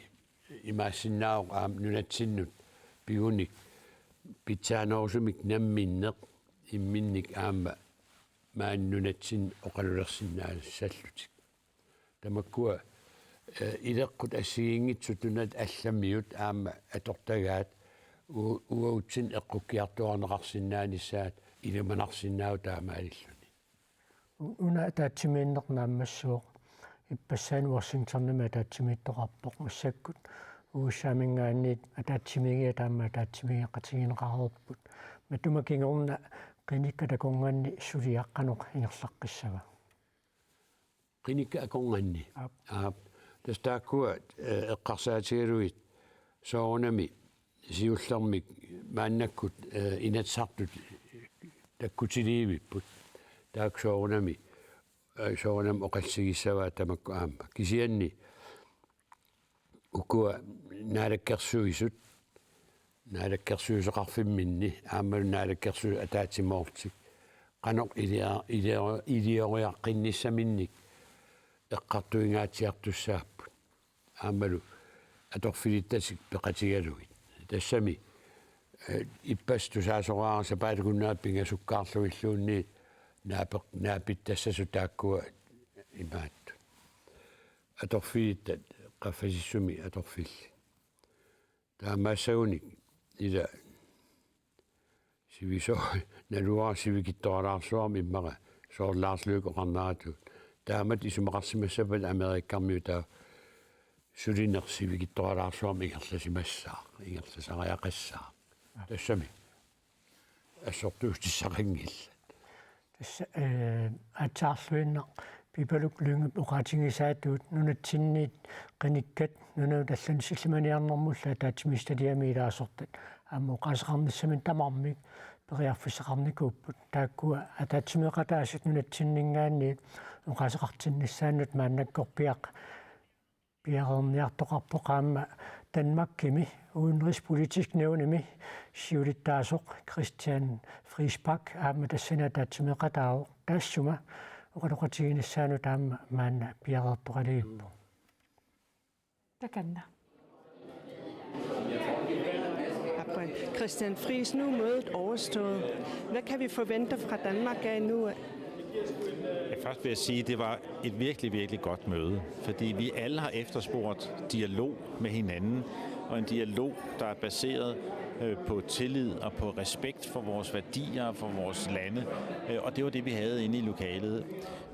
imaassinnaavoq aamma nunatsinnut pigunik pitsaanerusumik namminneq imminnik aamma maani nunatsinni oqalulersinnaassallutik. Tamakkua, eh, ileqqut assigiinngitsut nunat allamiut aamma atortagaat u-, uagutsinnut eqqukkiartuaarneqarsinnaanissaat ilimanarsinnaavoq taamaalilluni. U-, una ataatsimiinneq naammassivoq. Ippassaani Washingtonimi ataatsimiittoqarpoq, massakkut U S A-minngaanniit ataatsimiigiat aamma ataatsimiigeqatigineqareerput. Matuma kingorna qinikkat akornanni suliaq qanoq ingerlaqqissava? Qinikkat akornanni. Aap. Aap. Tassa taakkua, eh, eqqarsaatigalugit soorunami siullermik maannakkut, eh, Inatsisartut takkutiliivipput. Taakku soorunami, eh, soorunami oqallisigissavaat tamakku aamma. Kisianni ukua naalakkersuisut, naalakkersuisoqarfimminni aammalu naalakkersuisut ataatsimoorlutik qanoq ilia-, ilia-, ilioriaqqinnissaminnik eqqartuingaatsiartussaapput. Aammalu atorfilittatik peqatigalugit. Tassami, eh, ippassaq tusaasoraara sapaatip akunnera pingasukkaarlugilluunniit naapeq-, naapittassasut taakkua imaattut. Atorfilittat qaffasissumi atorfillit. Taamaassagunik ila siviso-, naluara sivikitsoralaarsuarmik immaqa soorlu Lars Løkke oqarneratut. Taamatut isumaqarsimassappat Amerikkarmiut taava sulineq sivikitsoralaarsuarmik ingerlasimassaaq, ingerlasariaqassaaq. Tassami assortuutissaqanngillat. Tassa, eh, aatsaarluinnaq Pipaluk Lyngep oqaatigisaatut nunatsinniit qinikkat nunanut allanut sillimaniarnermullu ataatsimiititaliami ilaasortat aamma oqaaseqarnissaminnik tamarmik periarfissaqarnikuupput. Taakkua ataatsimeeqataasut nunatsinninngaanniit oqaaseqartinnissaannut maannakkorpiaq piareerniartoqarpoq aamma Danmarkimi udenrigspolitisk nævnimi siulittaasoq Christian Friis Bach aamma tassani ataatsimeeqataavoq, taassuma oqaloqatiginissaanut aamma maanna piareertoqalerpoq. Takanna. Christian Friis, nu er mødet overstået. Hvad kan vi forvente fra Danmark af nu? Ja, først vil jeg sige, at det var et virkelig, virkelig godt møde, fordi vi alle har efterspurgt dialog med hinanden, og en dialog, der er baseret, øh, på tillid og på respekt for vores værdier og for vores lande. Øh, og det var det, vi havde inde i lokalet.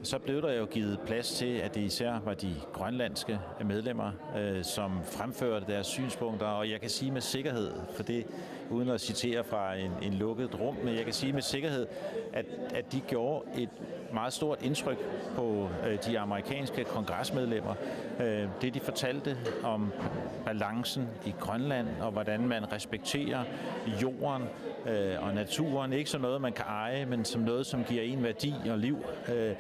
Så blev der jo givet plads til, at det især var de grønlandske medlemmer, øh, som fremførte deres synspunkter, og jeg kan sige med sikkerhed, for det uden at citere fra en, en lukket rum, men jeg kan sige med sikkerhed, at, at de gjorde et meget stort indtryk på, øh, de amerikanske kongresmedlemmer. Øh, det, de fortalte om balancen i Grønland, og hvordan man respekterer jorden, øh, og naturen, ikke som noget, man kan eje, men som noget, som giver en værdi og liv. Øh,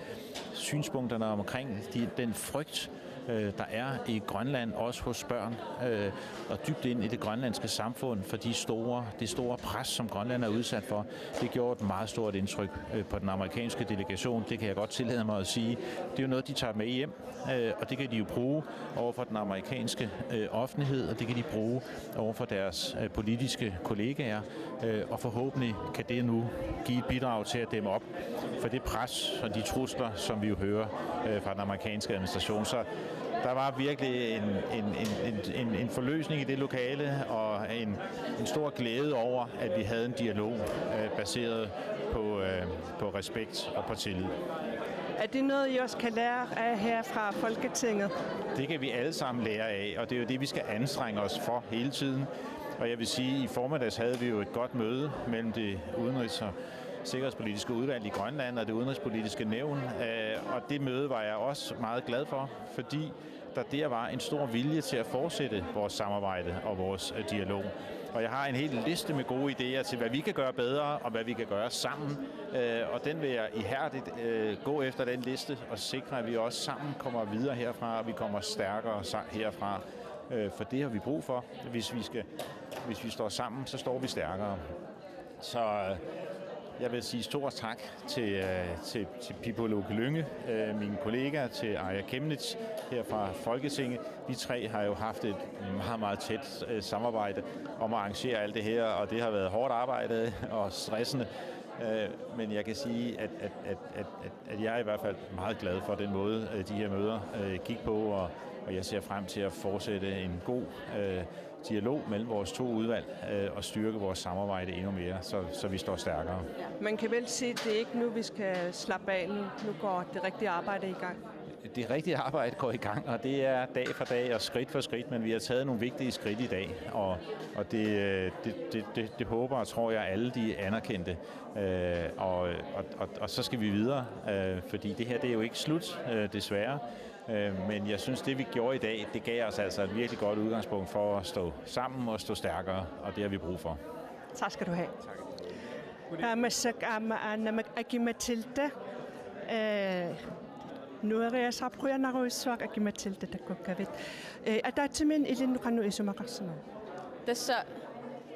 synspunkterne omkring de, den frygt, øh, der er i Grønland, også hos børn, øh, og dybt ind i det grønlandske samfund, for de store, det store pres, som Grønland er udsat for, det gjorde et meget stort indtryk øh, på den amerikanske delegation. Det kan jeg godt tillade mig at sige. Det er jo noget, de tager med hjem, øh, og det kan de jo bruge over for den amerikanske øh, offentlighed, og det kan de bruge over for deres øh, politiske kollegaer, øh, og forhåbentlig kan det nu give et bidrag til at dæmme op for det pres og de trusler, som vi jo hører øh, fra den amerikanske administration. Så der var virkelig en, en, en, en, en, en forløsning i det lokale, og en, en stor glæde over, at vi havde en dialog øh, baseret på, øh, på respekt og på tillid. Er det noget, I også kan lære af her fra Folketinget? Det kan vi alle sammen lære af, og det er jo det, vi skal anstrenge os for hele tiden. Og jeg vil sige, at i formiddags havde vi jo et godt møde mellem det udenrigs- og sikkerhedspolitiske udvalg i Grønland og det udenrigspolitiske nævn. Øh, og det møde var jeg også meget glad for, fordi der der var en stor vilje til at fortsætte vores samarbejde og vores øh, dialog. Og jeg har en hel liste med gode idéer til, hvad vi kan gøre bedre, og hvad vi kan gøre sammen. Øh, og den vil jeg ihærdigt øh, gå efter, den liste, og sikre, at vi også sammen kommer videre herfra, og vi kommer stærkere sa- herfra. Øh, for det har vi brug for, hvis vi, skal, hvis vi står sammen, så står vi stærkere. Så øh, jeg vil sige stor tak til, øh, til, til Pippo Loke Lynge, øh, min kollega, til Aaja Chemnitz her fra Folketinget. Vi tre har jo haft et meget, meget tæt øh, samarbejde om at arrangere alt det her, og det har været hårdt arbejde og stressende. Øh, men jeg kan sige, at, at, at, at, at, at jeg er i hvert fald meget glad for den måde, øh, de her møder øh, gik på, og, og jeg ser frem til at fortsætte en god øh, dialog mellem vores to udvalg øh, og styrke vores samarbejde endnu mere, så, så vi står stærkere. Man kan vel sige, at det er ikke nu, vi skal slappe af. Nu, nu går det rigtige arbejde i gang. Det rigtige arbejde går i gang, og det er dag for dag og skridt for skridt, men vi har taget nogle vigtige skridt i dag, og, og det, øh, det, det, det, det håber og tror jeg alle de anerkendte, øh, og, og, og, og så skal vi videre, øh, fordi det her det er jo ikke slut, øh, desværre. Øh, men jeg synes, det vi gjorde i dag, det gav os altså et virkelig godt udgangspunkt for at stå sammen og stå stærkere, og det har vi brug for. Tak skal du have. Taamassa aamma aana Aki-Matilda, øh, nueriasaarpoq, qujanarujussuaq Aki-Matilda takkukkavit. Øh, ataatsimiinneq ilinnut qanoq isumaqarsimavat? Tassa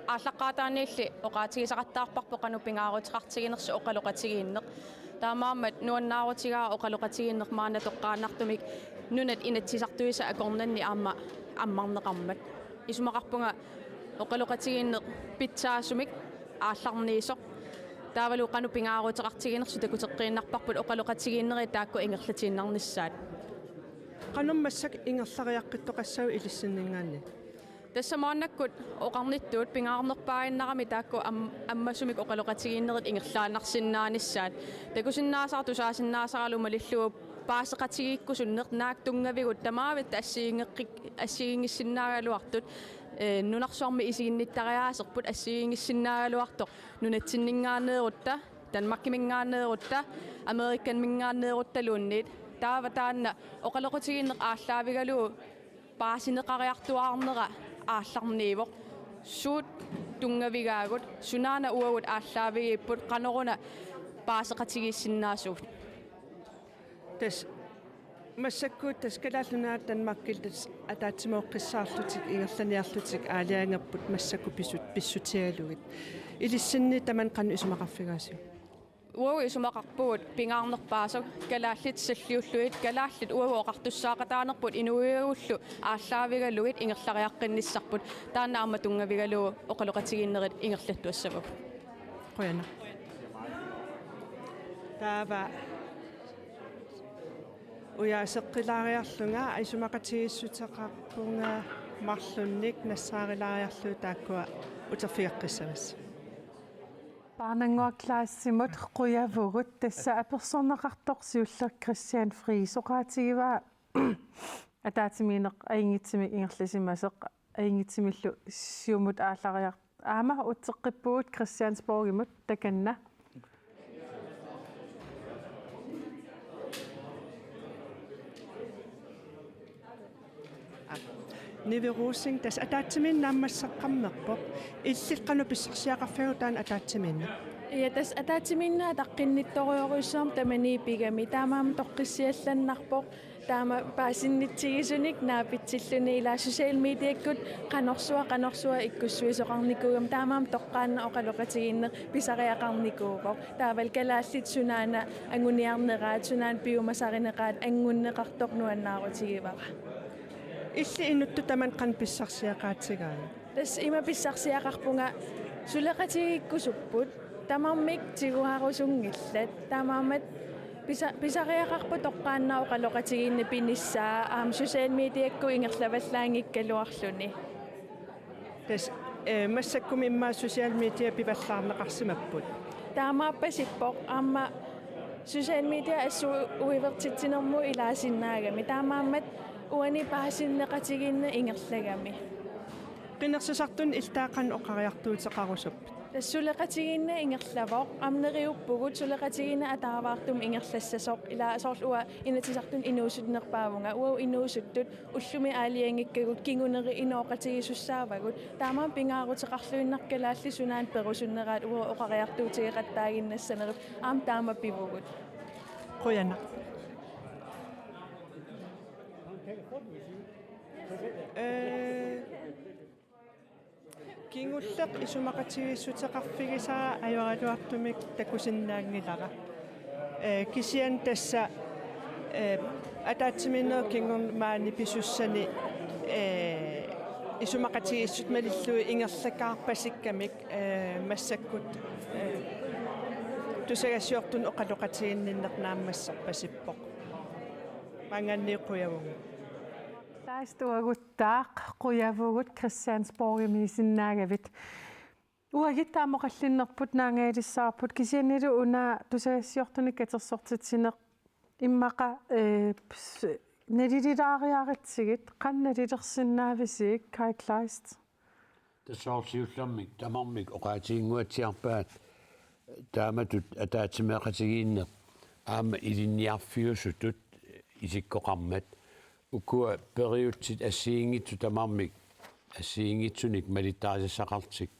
aallaqqaataaniilli oqaatigisaqattaarparput qanoq pingaaruteqartiginersoq oqaloqatigiinneq. Taamaammat nuannaarutigaara oqaloqatigiinneq maanna toqqaannartumik nunat inatsisartuisa akornanni aamma ammarneqarmat. Isumaqarpunga oqaloqatigiinneq pitsaasumik aallarniisoq. Taavalu qanoq pingaaruteqartiginersoq takuteqqiinnarparput oqaloqatigiinnerit taakku ingerlatiinnarnissaat. Qanoq massakkut ingerlariaqqittoqassava ilissinninngaanniit? Tassa maannakkut oqarnittut pingaarnerpaaginnarami taakku am-, ammasumik oqaloqatigiinnerit ingerlaannarsinnaanissaat. Takusinnaasara tusaasinnaasaralu malillugu paaseqatigiikkusunneq, naak tunngavigut tamavitta assigiinngeqqik-, assigiinngissinnaagaluartut, eh, nunarsuarmi isiginnittariaaserput assigiinngissinnaagaluartoq nunatsinninngaanneerutta, Danmarkiminngaanneerutta, Amerikaminngaanneeruttaluunniit. Taava taanna oqaloqatigiinneq aallaavigalugu paasineqariartuaarnera aallarniivoq. Suut tunngavigaagut, sunaana uagut aallaavigiipput, qanoruna paaseqatigiissinnaasugut. Tassa massakkut tassa Kalaallit Nunaat Danmarkillu tassa ataatsimooqqissaarlutik ingerlaniarlutik aalajangerput massakkut pisut-, pissutigalugit. Ilissinni tamanna qanoq isumaqarfigaasiuk? Uagut isumaqarpugut pingaarnerpaasoq kalaallit salliullugit, kalaallit uagut oqartussaaqataanerput inuiagullu aallaavigalugit ingerlariaqqinnissarput. Taanna aamma tunngavigalugu oqaloqatigiinnerit ingerlattuassavagut. Qujanaq. Taava ujaaseqqilaariarlunga isumaqatigiissuteqarpunga marlunnik nassaarilaariarlunga taakkua uterfigeqqissavassi. Paarnannguaq Classimut qujavugut, tassa apersorneqartoq siulleq Christian Friis oqaatigivaa ataatsimiinneq ajunngitsumik ingerlasimasoq, ajunngitsumillu siumut aallariar-, aamma uteqqippugut Christiansborgimut takanna. Nivi Rosing, tassa ataatsimiinneq naammasseqqammerpoq. Illit qanoq pissarsiaqarfigalugu taanna ataatsimiinneq? Ja, tassa ataatsimiinneq ataqqinnittorujussuarmik tamani pigami. Taamaammat toqqissiallannarpoq. Taama paasinnitsigisunik naapitsilluni, ila social mediakkut qanorsuaq qanorsuaq ikkussuisoqarnikuugami, taamaammat toqqaannaq oqaloqatigiinneq pisariaqarnikuuvoq. Taavalu kalaallit sunaana anguniarneraat, sunaana piumasarineqaat angunneqartoq nuannaarutigivara. Illit inuttut tamanit qanoq pissarsiaqaatigaat? Tassa ima pissarsiaqarpunga, suleqatigiikkusupput, tamarmik tiguaarusunngillat. Taamaammat pisa-, pisariaqarpoq toqqaannaq oqaloqatigiinneq pinissaa, aamma social mediakkut ingerlavallaanngikkaluarluni. Tassa, eh, massakkummi immaqa social media pivallaarneqarsimapput. Taamaappasippoq, aamma social media assut uivertitsinermut ilaasinnaagami. Taamaammat uani paasinneqatigiinneq ingerlagami. Qinersisartunut illit qanoq oqariartuuteqarusuppit? Tassa suleqatigiinneq ingerlavoq, aamma neriuppugut suleqatigiinneq ataavartumik ingerlassasoq, ila soorlu uanga Inatsisartuni inuusuttunerpaavunga, uagut inuusuttut ullumi aalajangikkavut kinguneri inooqatigiissussaavagut, taamaammat pingaaruteqarluinnarpoq kalaallit sunaana perusunneraat, uagut oqariartuutigeqattaaginnassanerit, aamma taama pivugut. Qujanaq. Eh, kingulleq isumaqatigiissuteqarfigisara ajoraluartumik takusinnaanngilara. Eh, kisianni tassa, eh, ataatsimiinnerup kingorna maani pisussani, eh, isumaqatigiissut malillugit ingerlakaarpasikkamik, eh, massakkut, eh, tusagassiortunut oqaloqatiginninneq naammasserpasippoq. Maanngaanniit qujavugut. Taas uaguttaaq qujavugut, Christiansborgimiisinnaagavit. Uagut taama oqallinnerput naangaalissavarput, kisiannili una tusagassiortunik katersortitsineq immaqa, eh, s-, nalililaariaratsigit, qanoq nalilersinnaavisiuk, Kai Kleist? Tassa soorlu siullermik tamarmik oqaatiginnguatsiarpaat taamatut ataatsimeeqatigiinneq aamma ilinniarfiusutut isikkoqarmat. Ukua periutsit assigiinngitsut tamarmik assigiinngitsunik malittarisassaqarlutik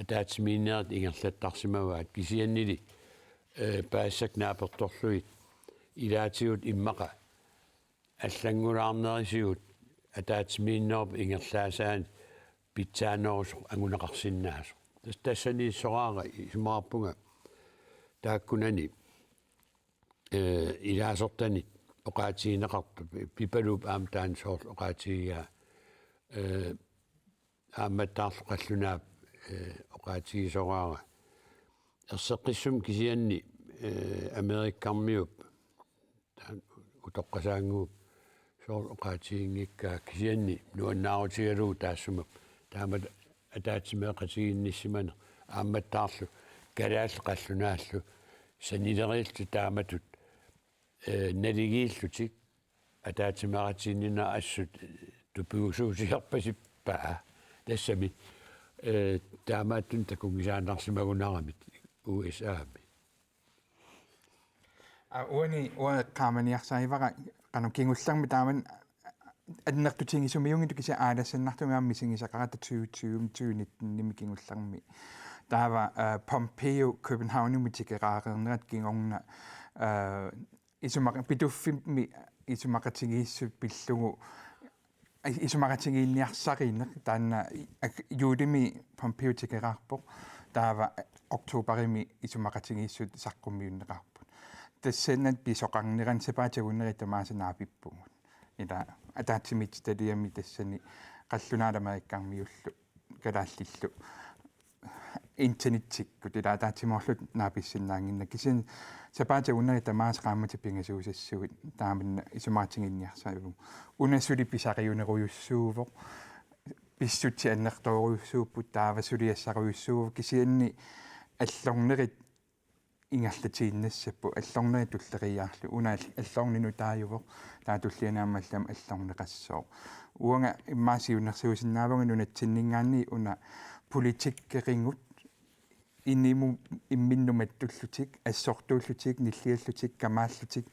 ataatsimiinnerit ingerlattarsimavaat, kisiannili, eh, paasisakka naapertorlugit ilaatigut immaqa allanngulaarnerisigut ataatsimiinnerup ingerlaasaanik pitsaanerusoq anguneqarsinnaasoq. Tas-, tassaniissoraara isumaqarpunga taakkunani, eh, ilaasortanit oqaatigineqartut, Pipaluup aamma taanna soorlu oqaatigigaa, eh, aammattaarlu qallunaap, eh, oqaatigisoraara. Erseqqissumik kisianni, eh, Amerikkarmiup taanna utoqqasaannguup soorlu oqaatiginngikkaa, kisianni nuannaarutigalugu taassuma taamatut ataatsimeeqatigiinnissimaneq aammattaarlu kalaallit qallunaallu sanileriillutik taamatut, eh, naligiillutik ataatsimeeqatigiinninnera assut tupigusuutigerpasippaa tassami, eh, taamaattunik takunngisaannarsimagunaramik U S A-mi. Aa, uani uanga eqqaamaniarsaavara qanoq kingullermik taamani annertutigisumiunngitsoq, kisianni aalassannartumik aamma misigisaqarata tyve tyve, tyve nitten-imi kingullermi. Taava, eh, Pompeo Københavnimi tikeraaqarnerata kingorna, eh, isumaqa-, Pituffimmi isumaqatigiissut pillugu, i-, isumaqatigiinniarsarineq taanna i-, ak-, juulimi Pompeo tikeraarpoq, taava oktoberimi isumaqatigiissut saqqummiunneqarput. Tassannga pisoqarnerani sapaatip akunneri tamaasa naapippugut. Ila ataatsimiititaliami tassani qallunaat Amerikkarmiullu kalaallillu internettikkut ila ataatsimoorluta naapissinnaannginnakku, kisianni sapaatip akunneri tamaasa qaammatit pingasuusassuit taamanna isumaqatigiinniarsarivugut. Una suli pisariunerujussuuvoq, pissutsit annertoorujussuupput, taava suliassarujussuuvoq, kisianni allornerit ingerlatiinnassapput, allornerit tulleriiaarlugit. Una all-, allorneq nutaajuvoq, taava tulliani aamma allamik allorneqassooq. Uanga immaqa siunnersuusinnaavunga nunatsinninngaanniit una politikkerigut inimut imminnut mattullutik, assortuullutik, nilliallutik, kamaallutik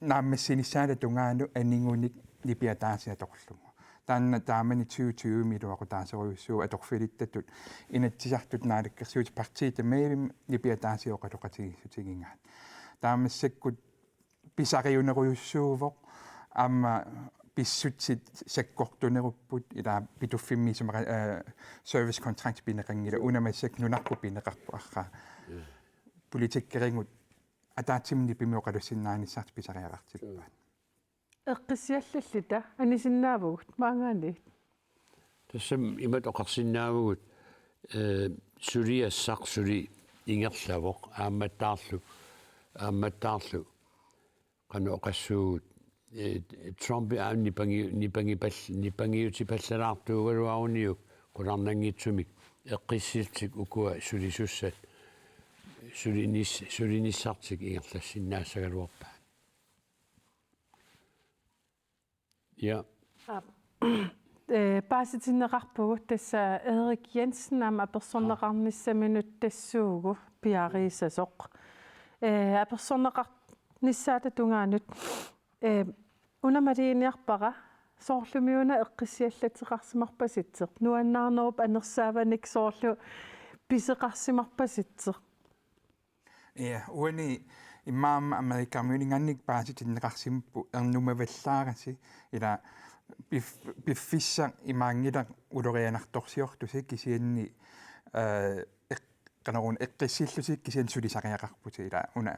naammassinissaata tungaanut anigunik nipi ataaseq atorlugu. Taanna taamani tyve tyve-mi iluaqutaasorujussuuvoq atorfilittatut Inatsisartut Naalakkersuisut partiit tamarmik nipi ataaseq oqaloqatigiissutigigaat. Taava massakkut pisariunerujussuuvoq aamma pissutsit sakkortunerupput ilaa Pituffimmi isumaqarpunga, eh, service contract pineqanngilaq una massakkut nunarput pineqarpoq arraa. Politikkerigut ataatsimut nipimik oqalussinnaanissartik pisariaqartippaat. Eqqissiallalluta anisinnaavugut maanngaanniit. Tassami imatut oqarsinnaavugut, eh, suliassaq suli ingerlavoq aammattaarlu, aammattaarlu qanoq oqassuugut, eh, Trumpi aamma nipangi-, nipangipal-, nipangiutipallalaartuugaluaruniuk qularnanngitsumik eqqissillutik ukua sulisussat sulinis-, sulinissartik ingerlassinnaassagaluarpaat. Ja. Aap. Eh, paasitinneqarpugut tassa Erik Jensen aamma apersorneqarnissaminut tassuugu piareersasoq. Eh, apersorneqarnissaata tungaanut, eh, una maliginniarpara soorlumi una eqqissiallateqarsimarpasitseq. Nuannaarnerup anersaavanik soorlu piseqarsimarpasitseq. Ja, uani immaqa Amerikamiuninngaanniit paasitinneqarsimapput ernumavallaarasi ilaa pif-, piffissaq imaanngilaq ulorianartorsiorlusi kisianni, eh, eq-, qanoruna eqqissillusi kisianni sulisariaqarpusi ilaa una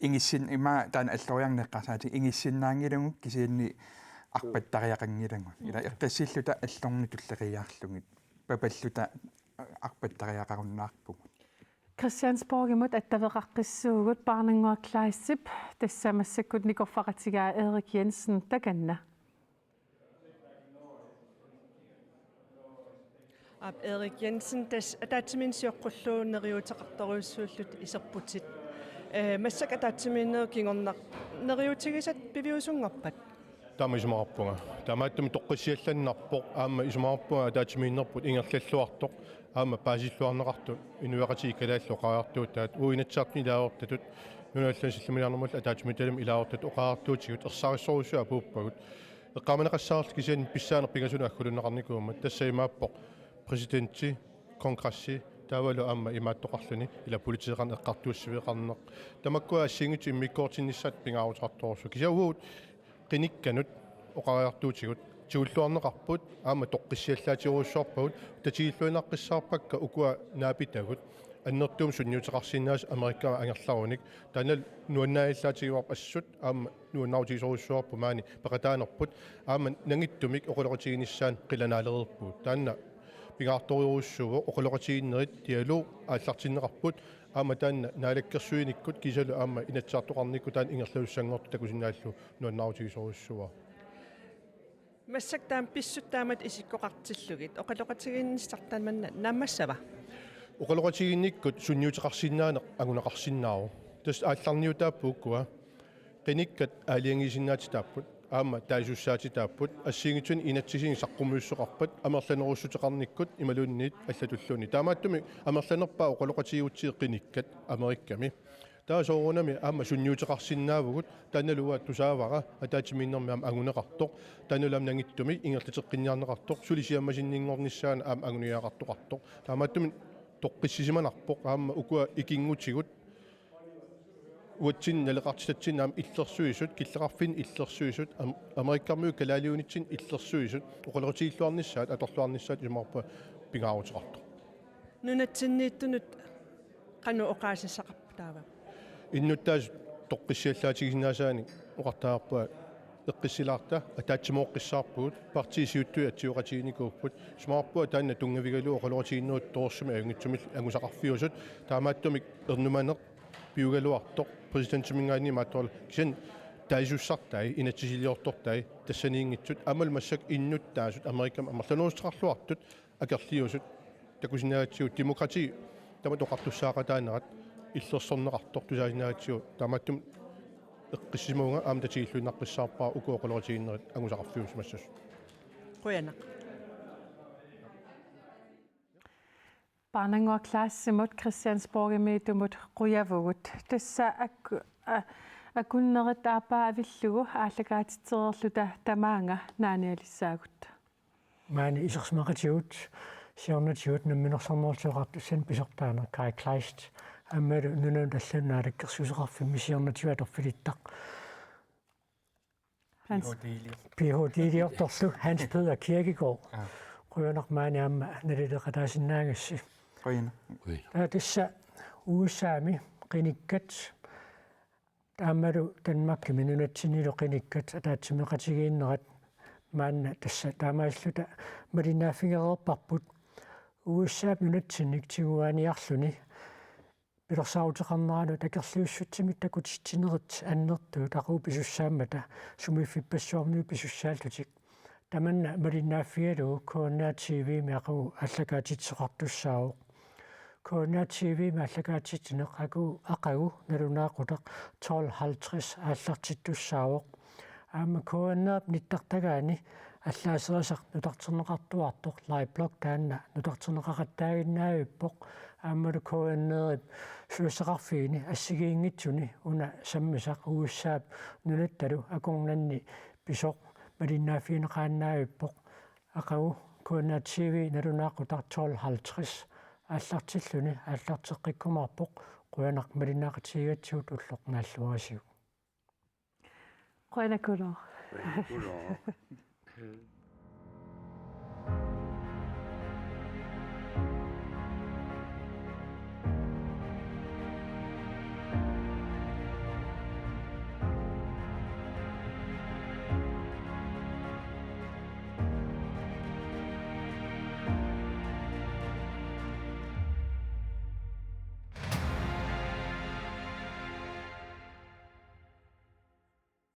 ingissin-, immaqa taanna alloriarneq eqqarsaatit ingissinnaanngilagut kisianni arpattariaqanngilagut. Ilaa eqqissilluta allornut tulleriiaarlugit papalluta arpattariaqarunnaarpugut. Christiansborgimut attaveqaqqissuugut Parnannguaq Kleistip tassa massakkut nikorfaqatigaa Erik Jensen takanna. Aap, Erik Jensen, tassa ataatsimiinneq sioqqullugu neriuuteqartorujussuullutit iserputit. Eh, massakkut ataatsimiinnerup kingorna neriuutigisat piviusunngorpat? Taama isumaqarpunga. Taamaattumik toqqissiallannarpoq, aamma isumaqarpunga ataatsimiinnerput ingerlalluartoq, aamma paasilluarneqartut inuiaqatigiit kalaallit oqariartuutaat, uagut Inatsisartuni ilaasortatut, Nunallu Sillimaniarnermullu ataatsimiititaliami ilaasortatut oqariartuutigut ersarissorujussuit apuuppagut. Eqqaamaneqassaarluta kisianni pissaaneq pingasunut agguluunneqarnikuummat, tassa imaappoq præsidenti, kongressi, taavalu aamma imaattoqarluni ilaa politeeqarneq eqqartuussiveqarneq. Tamakkua assigiinngitsut immikkoortinnissaat pingaaruteqartorujussuuvoq. Kisianni uagut qinikkanut oqariartuutigut tigulluarneqarput, aamma toqqissiallaatigerujussuarpagut, tatigilluinnaqqissaarpakka ukua naapitagut, annertuumik sunniuteqarsinnaasut Amerikami angerlarunik, taannalu nuannaajallaatigivarput assut, aamma nuannaarutigisorujussuuarput maani peqataanerput, aamma nangittumik oqaloqatiginissaanut qilanaalereerpugut. Taanna pingaartorujussuuvoq, oqaloqatigiinnerit dialog aallartinneqarput, aamma taanna naalakkersuinikkut kiisalu aamma Inatsisartoqarnikkut taanna ingerlasussanngortoq takusinnaallugu nuannaarutigisorujussuuara. Massakkut taama pissutsit taamatut isikkoqartillugit oqaloqatigiinnissaq tamanna naammassava? Oqaloqatigiinnikkut sunniuteqarsinnaaneq anguneqarsinnaavoq. Tassa aallarniutaapput ukua. Qinikkat aalajangiisinnaatitaapput, aamma taasisussaatitaapput, assigiinngitsunik inatsisinik saqqummiussuseqarpat amerlanerussuteqarnikkut imaluunniit allatulluunniit. Taamaattumik amerlanerpaat oqaloqatigiigutsigit qinikkat Amerikami. Taava soorunami aamma sunniuteqarsinnaavugut, taannalu uanga tusaavara ataatsimiinnermi aamma anguneqartoq, taannalu aamma nangittumik ingerlateqqinniarneqartoq, suli siammasinninngornissaanut aamma anguniagaqartoqartoq. Taamaattumik toqqissisimanarpoq aamma ukua ikinngutigut, uatsinnut naleqartitatsinnik aamma illersuisut, killeqarfinnik illersuisut, am-, Amerikamiut kalaaliunitsinnik illersuisut, oqaloqatigiilluarnissaat, atorluarnissaat isumaqarpunga pingaaruteqartoq. Nunatsinniittunut qanoq oqaasissaqarpa taava? Innuttaasut toqqissiallaatigisinnaasaanik oqartariaqarpunga eqqissilaarta, ataatsimooqqissaarpugut, partiit siuttut atsioqatigiinnikuupput, isumaqarpunga taanna tunngavigalugu oqaloqatigiinnerit torersumik ajunngitsumillu angusaqarfiusut, taamaattumik ernumaneq piugaluartoq, præsidentiminngaanniit imaattorlu, kisianni taasisussartai, inatsisiliortortai, tassaniinngitsut, aammalu massakkut innuttaasut, Amerikami amerlanerussuteqarluartut, akerliusut, takusinnaagatsigu demokrati, tamatta oqartussaaqataanerat, illersorneqartoq tusaasinnaagatsigu, taamaattumik eqqissisimavunga aamma tatigilluinnaqqissaarpara uku oqaloqatigiinnerit angusaqarfiusimassasut. Qujanaq. Parnannguaq Classimut Christiansborgimiittumut qujavugut. Tassa ak-, a-, akunnerit aappaa avillugu aallakaatitsereerluta tamaanga naanialissaagut. Maani isersimaqatigut siornatigut Namminersornerullutik Oqartussani pisortaaneq Kaj Kleist aammalu nunanut allanut naalakkersuisoqarfimmi siornatigut atorfilittaq Hans. P H D-lior. P H D-liortorlu Hans Peder Kirkegaard. Aa. Qujanaq maani aamma nalileqataasinnaagassi. Qujanaq. Taava tassa U S A-mi qinikkat aammalu Danmarkimi nunatsinnilu qinikkat ataatsimeeqatigiinnerat maanna tassa taamaalluta malinnaaffigereerparput. U S A-p nunatsinnik tiguaaniarluni pilersaaruteqarneranut akerliussutsimik takutitsinerit annertuut aqagu pisussaammata sumiiffippassuarnut pisussaallutik. Tamanna malinnaaffigalugu K N R T V-mi aqagu aallakaatitsisoqartussaavoq. K N R T V-mi aallakaatitsineq aqagu, aqagu nalunaaqutaq tolv halvtreds aallartittussaavoq. Aamma K N R-p nittartagaani allaaserisaq nutarterneqartuartoq Live Blog taanna nutarterneqaqattaaginnavippoq. Aammalu K N R-ip suliassaqarfiini assigiinngitsuni una sammisaq U S A-p nunattalu akornanni pisoq malinnaaffigineqaannavippoq. Aqagu K N R T V nalunaaqutaq tolv halvtreds aallartilluni aallarteqqikkumaarpoq. Qujanaq malinnaaqatigigatsigut, ulloq naalluarisiuk. Qujanaq Kulo. Kulo.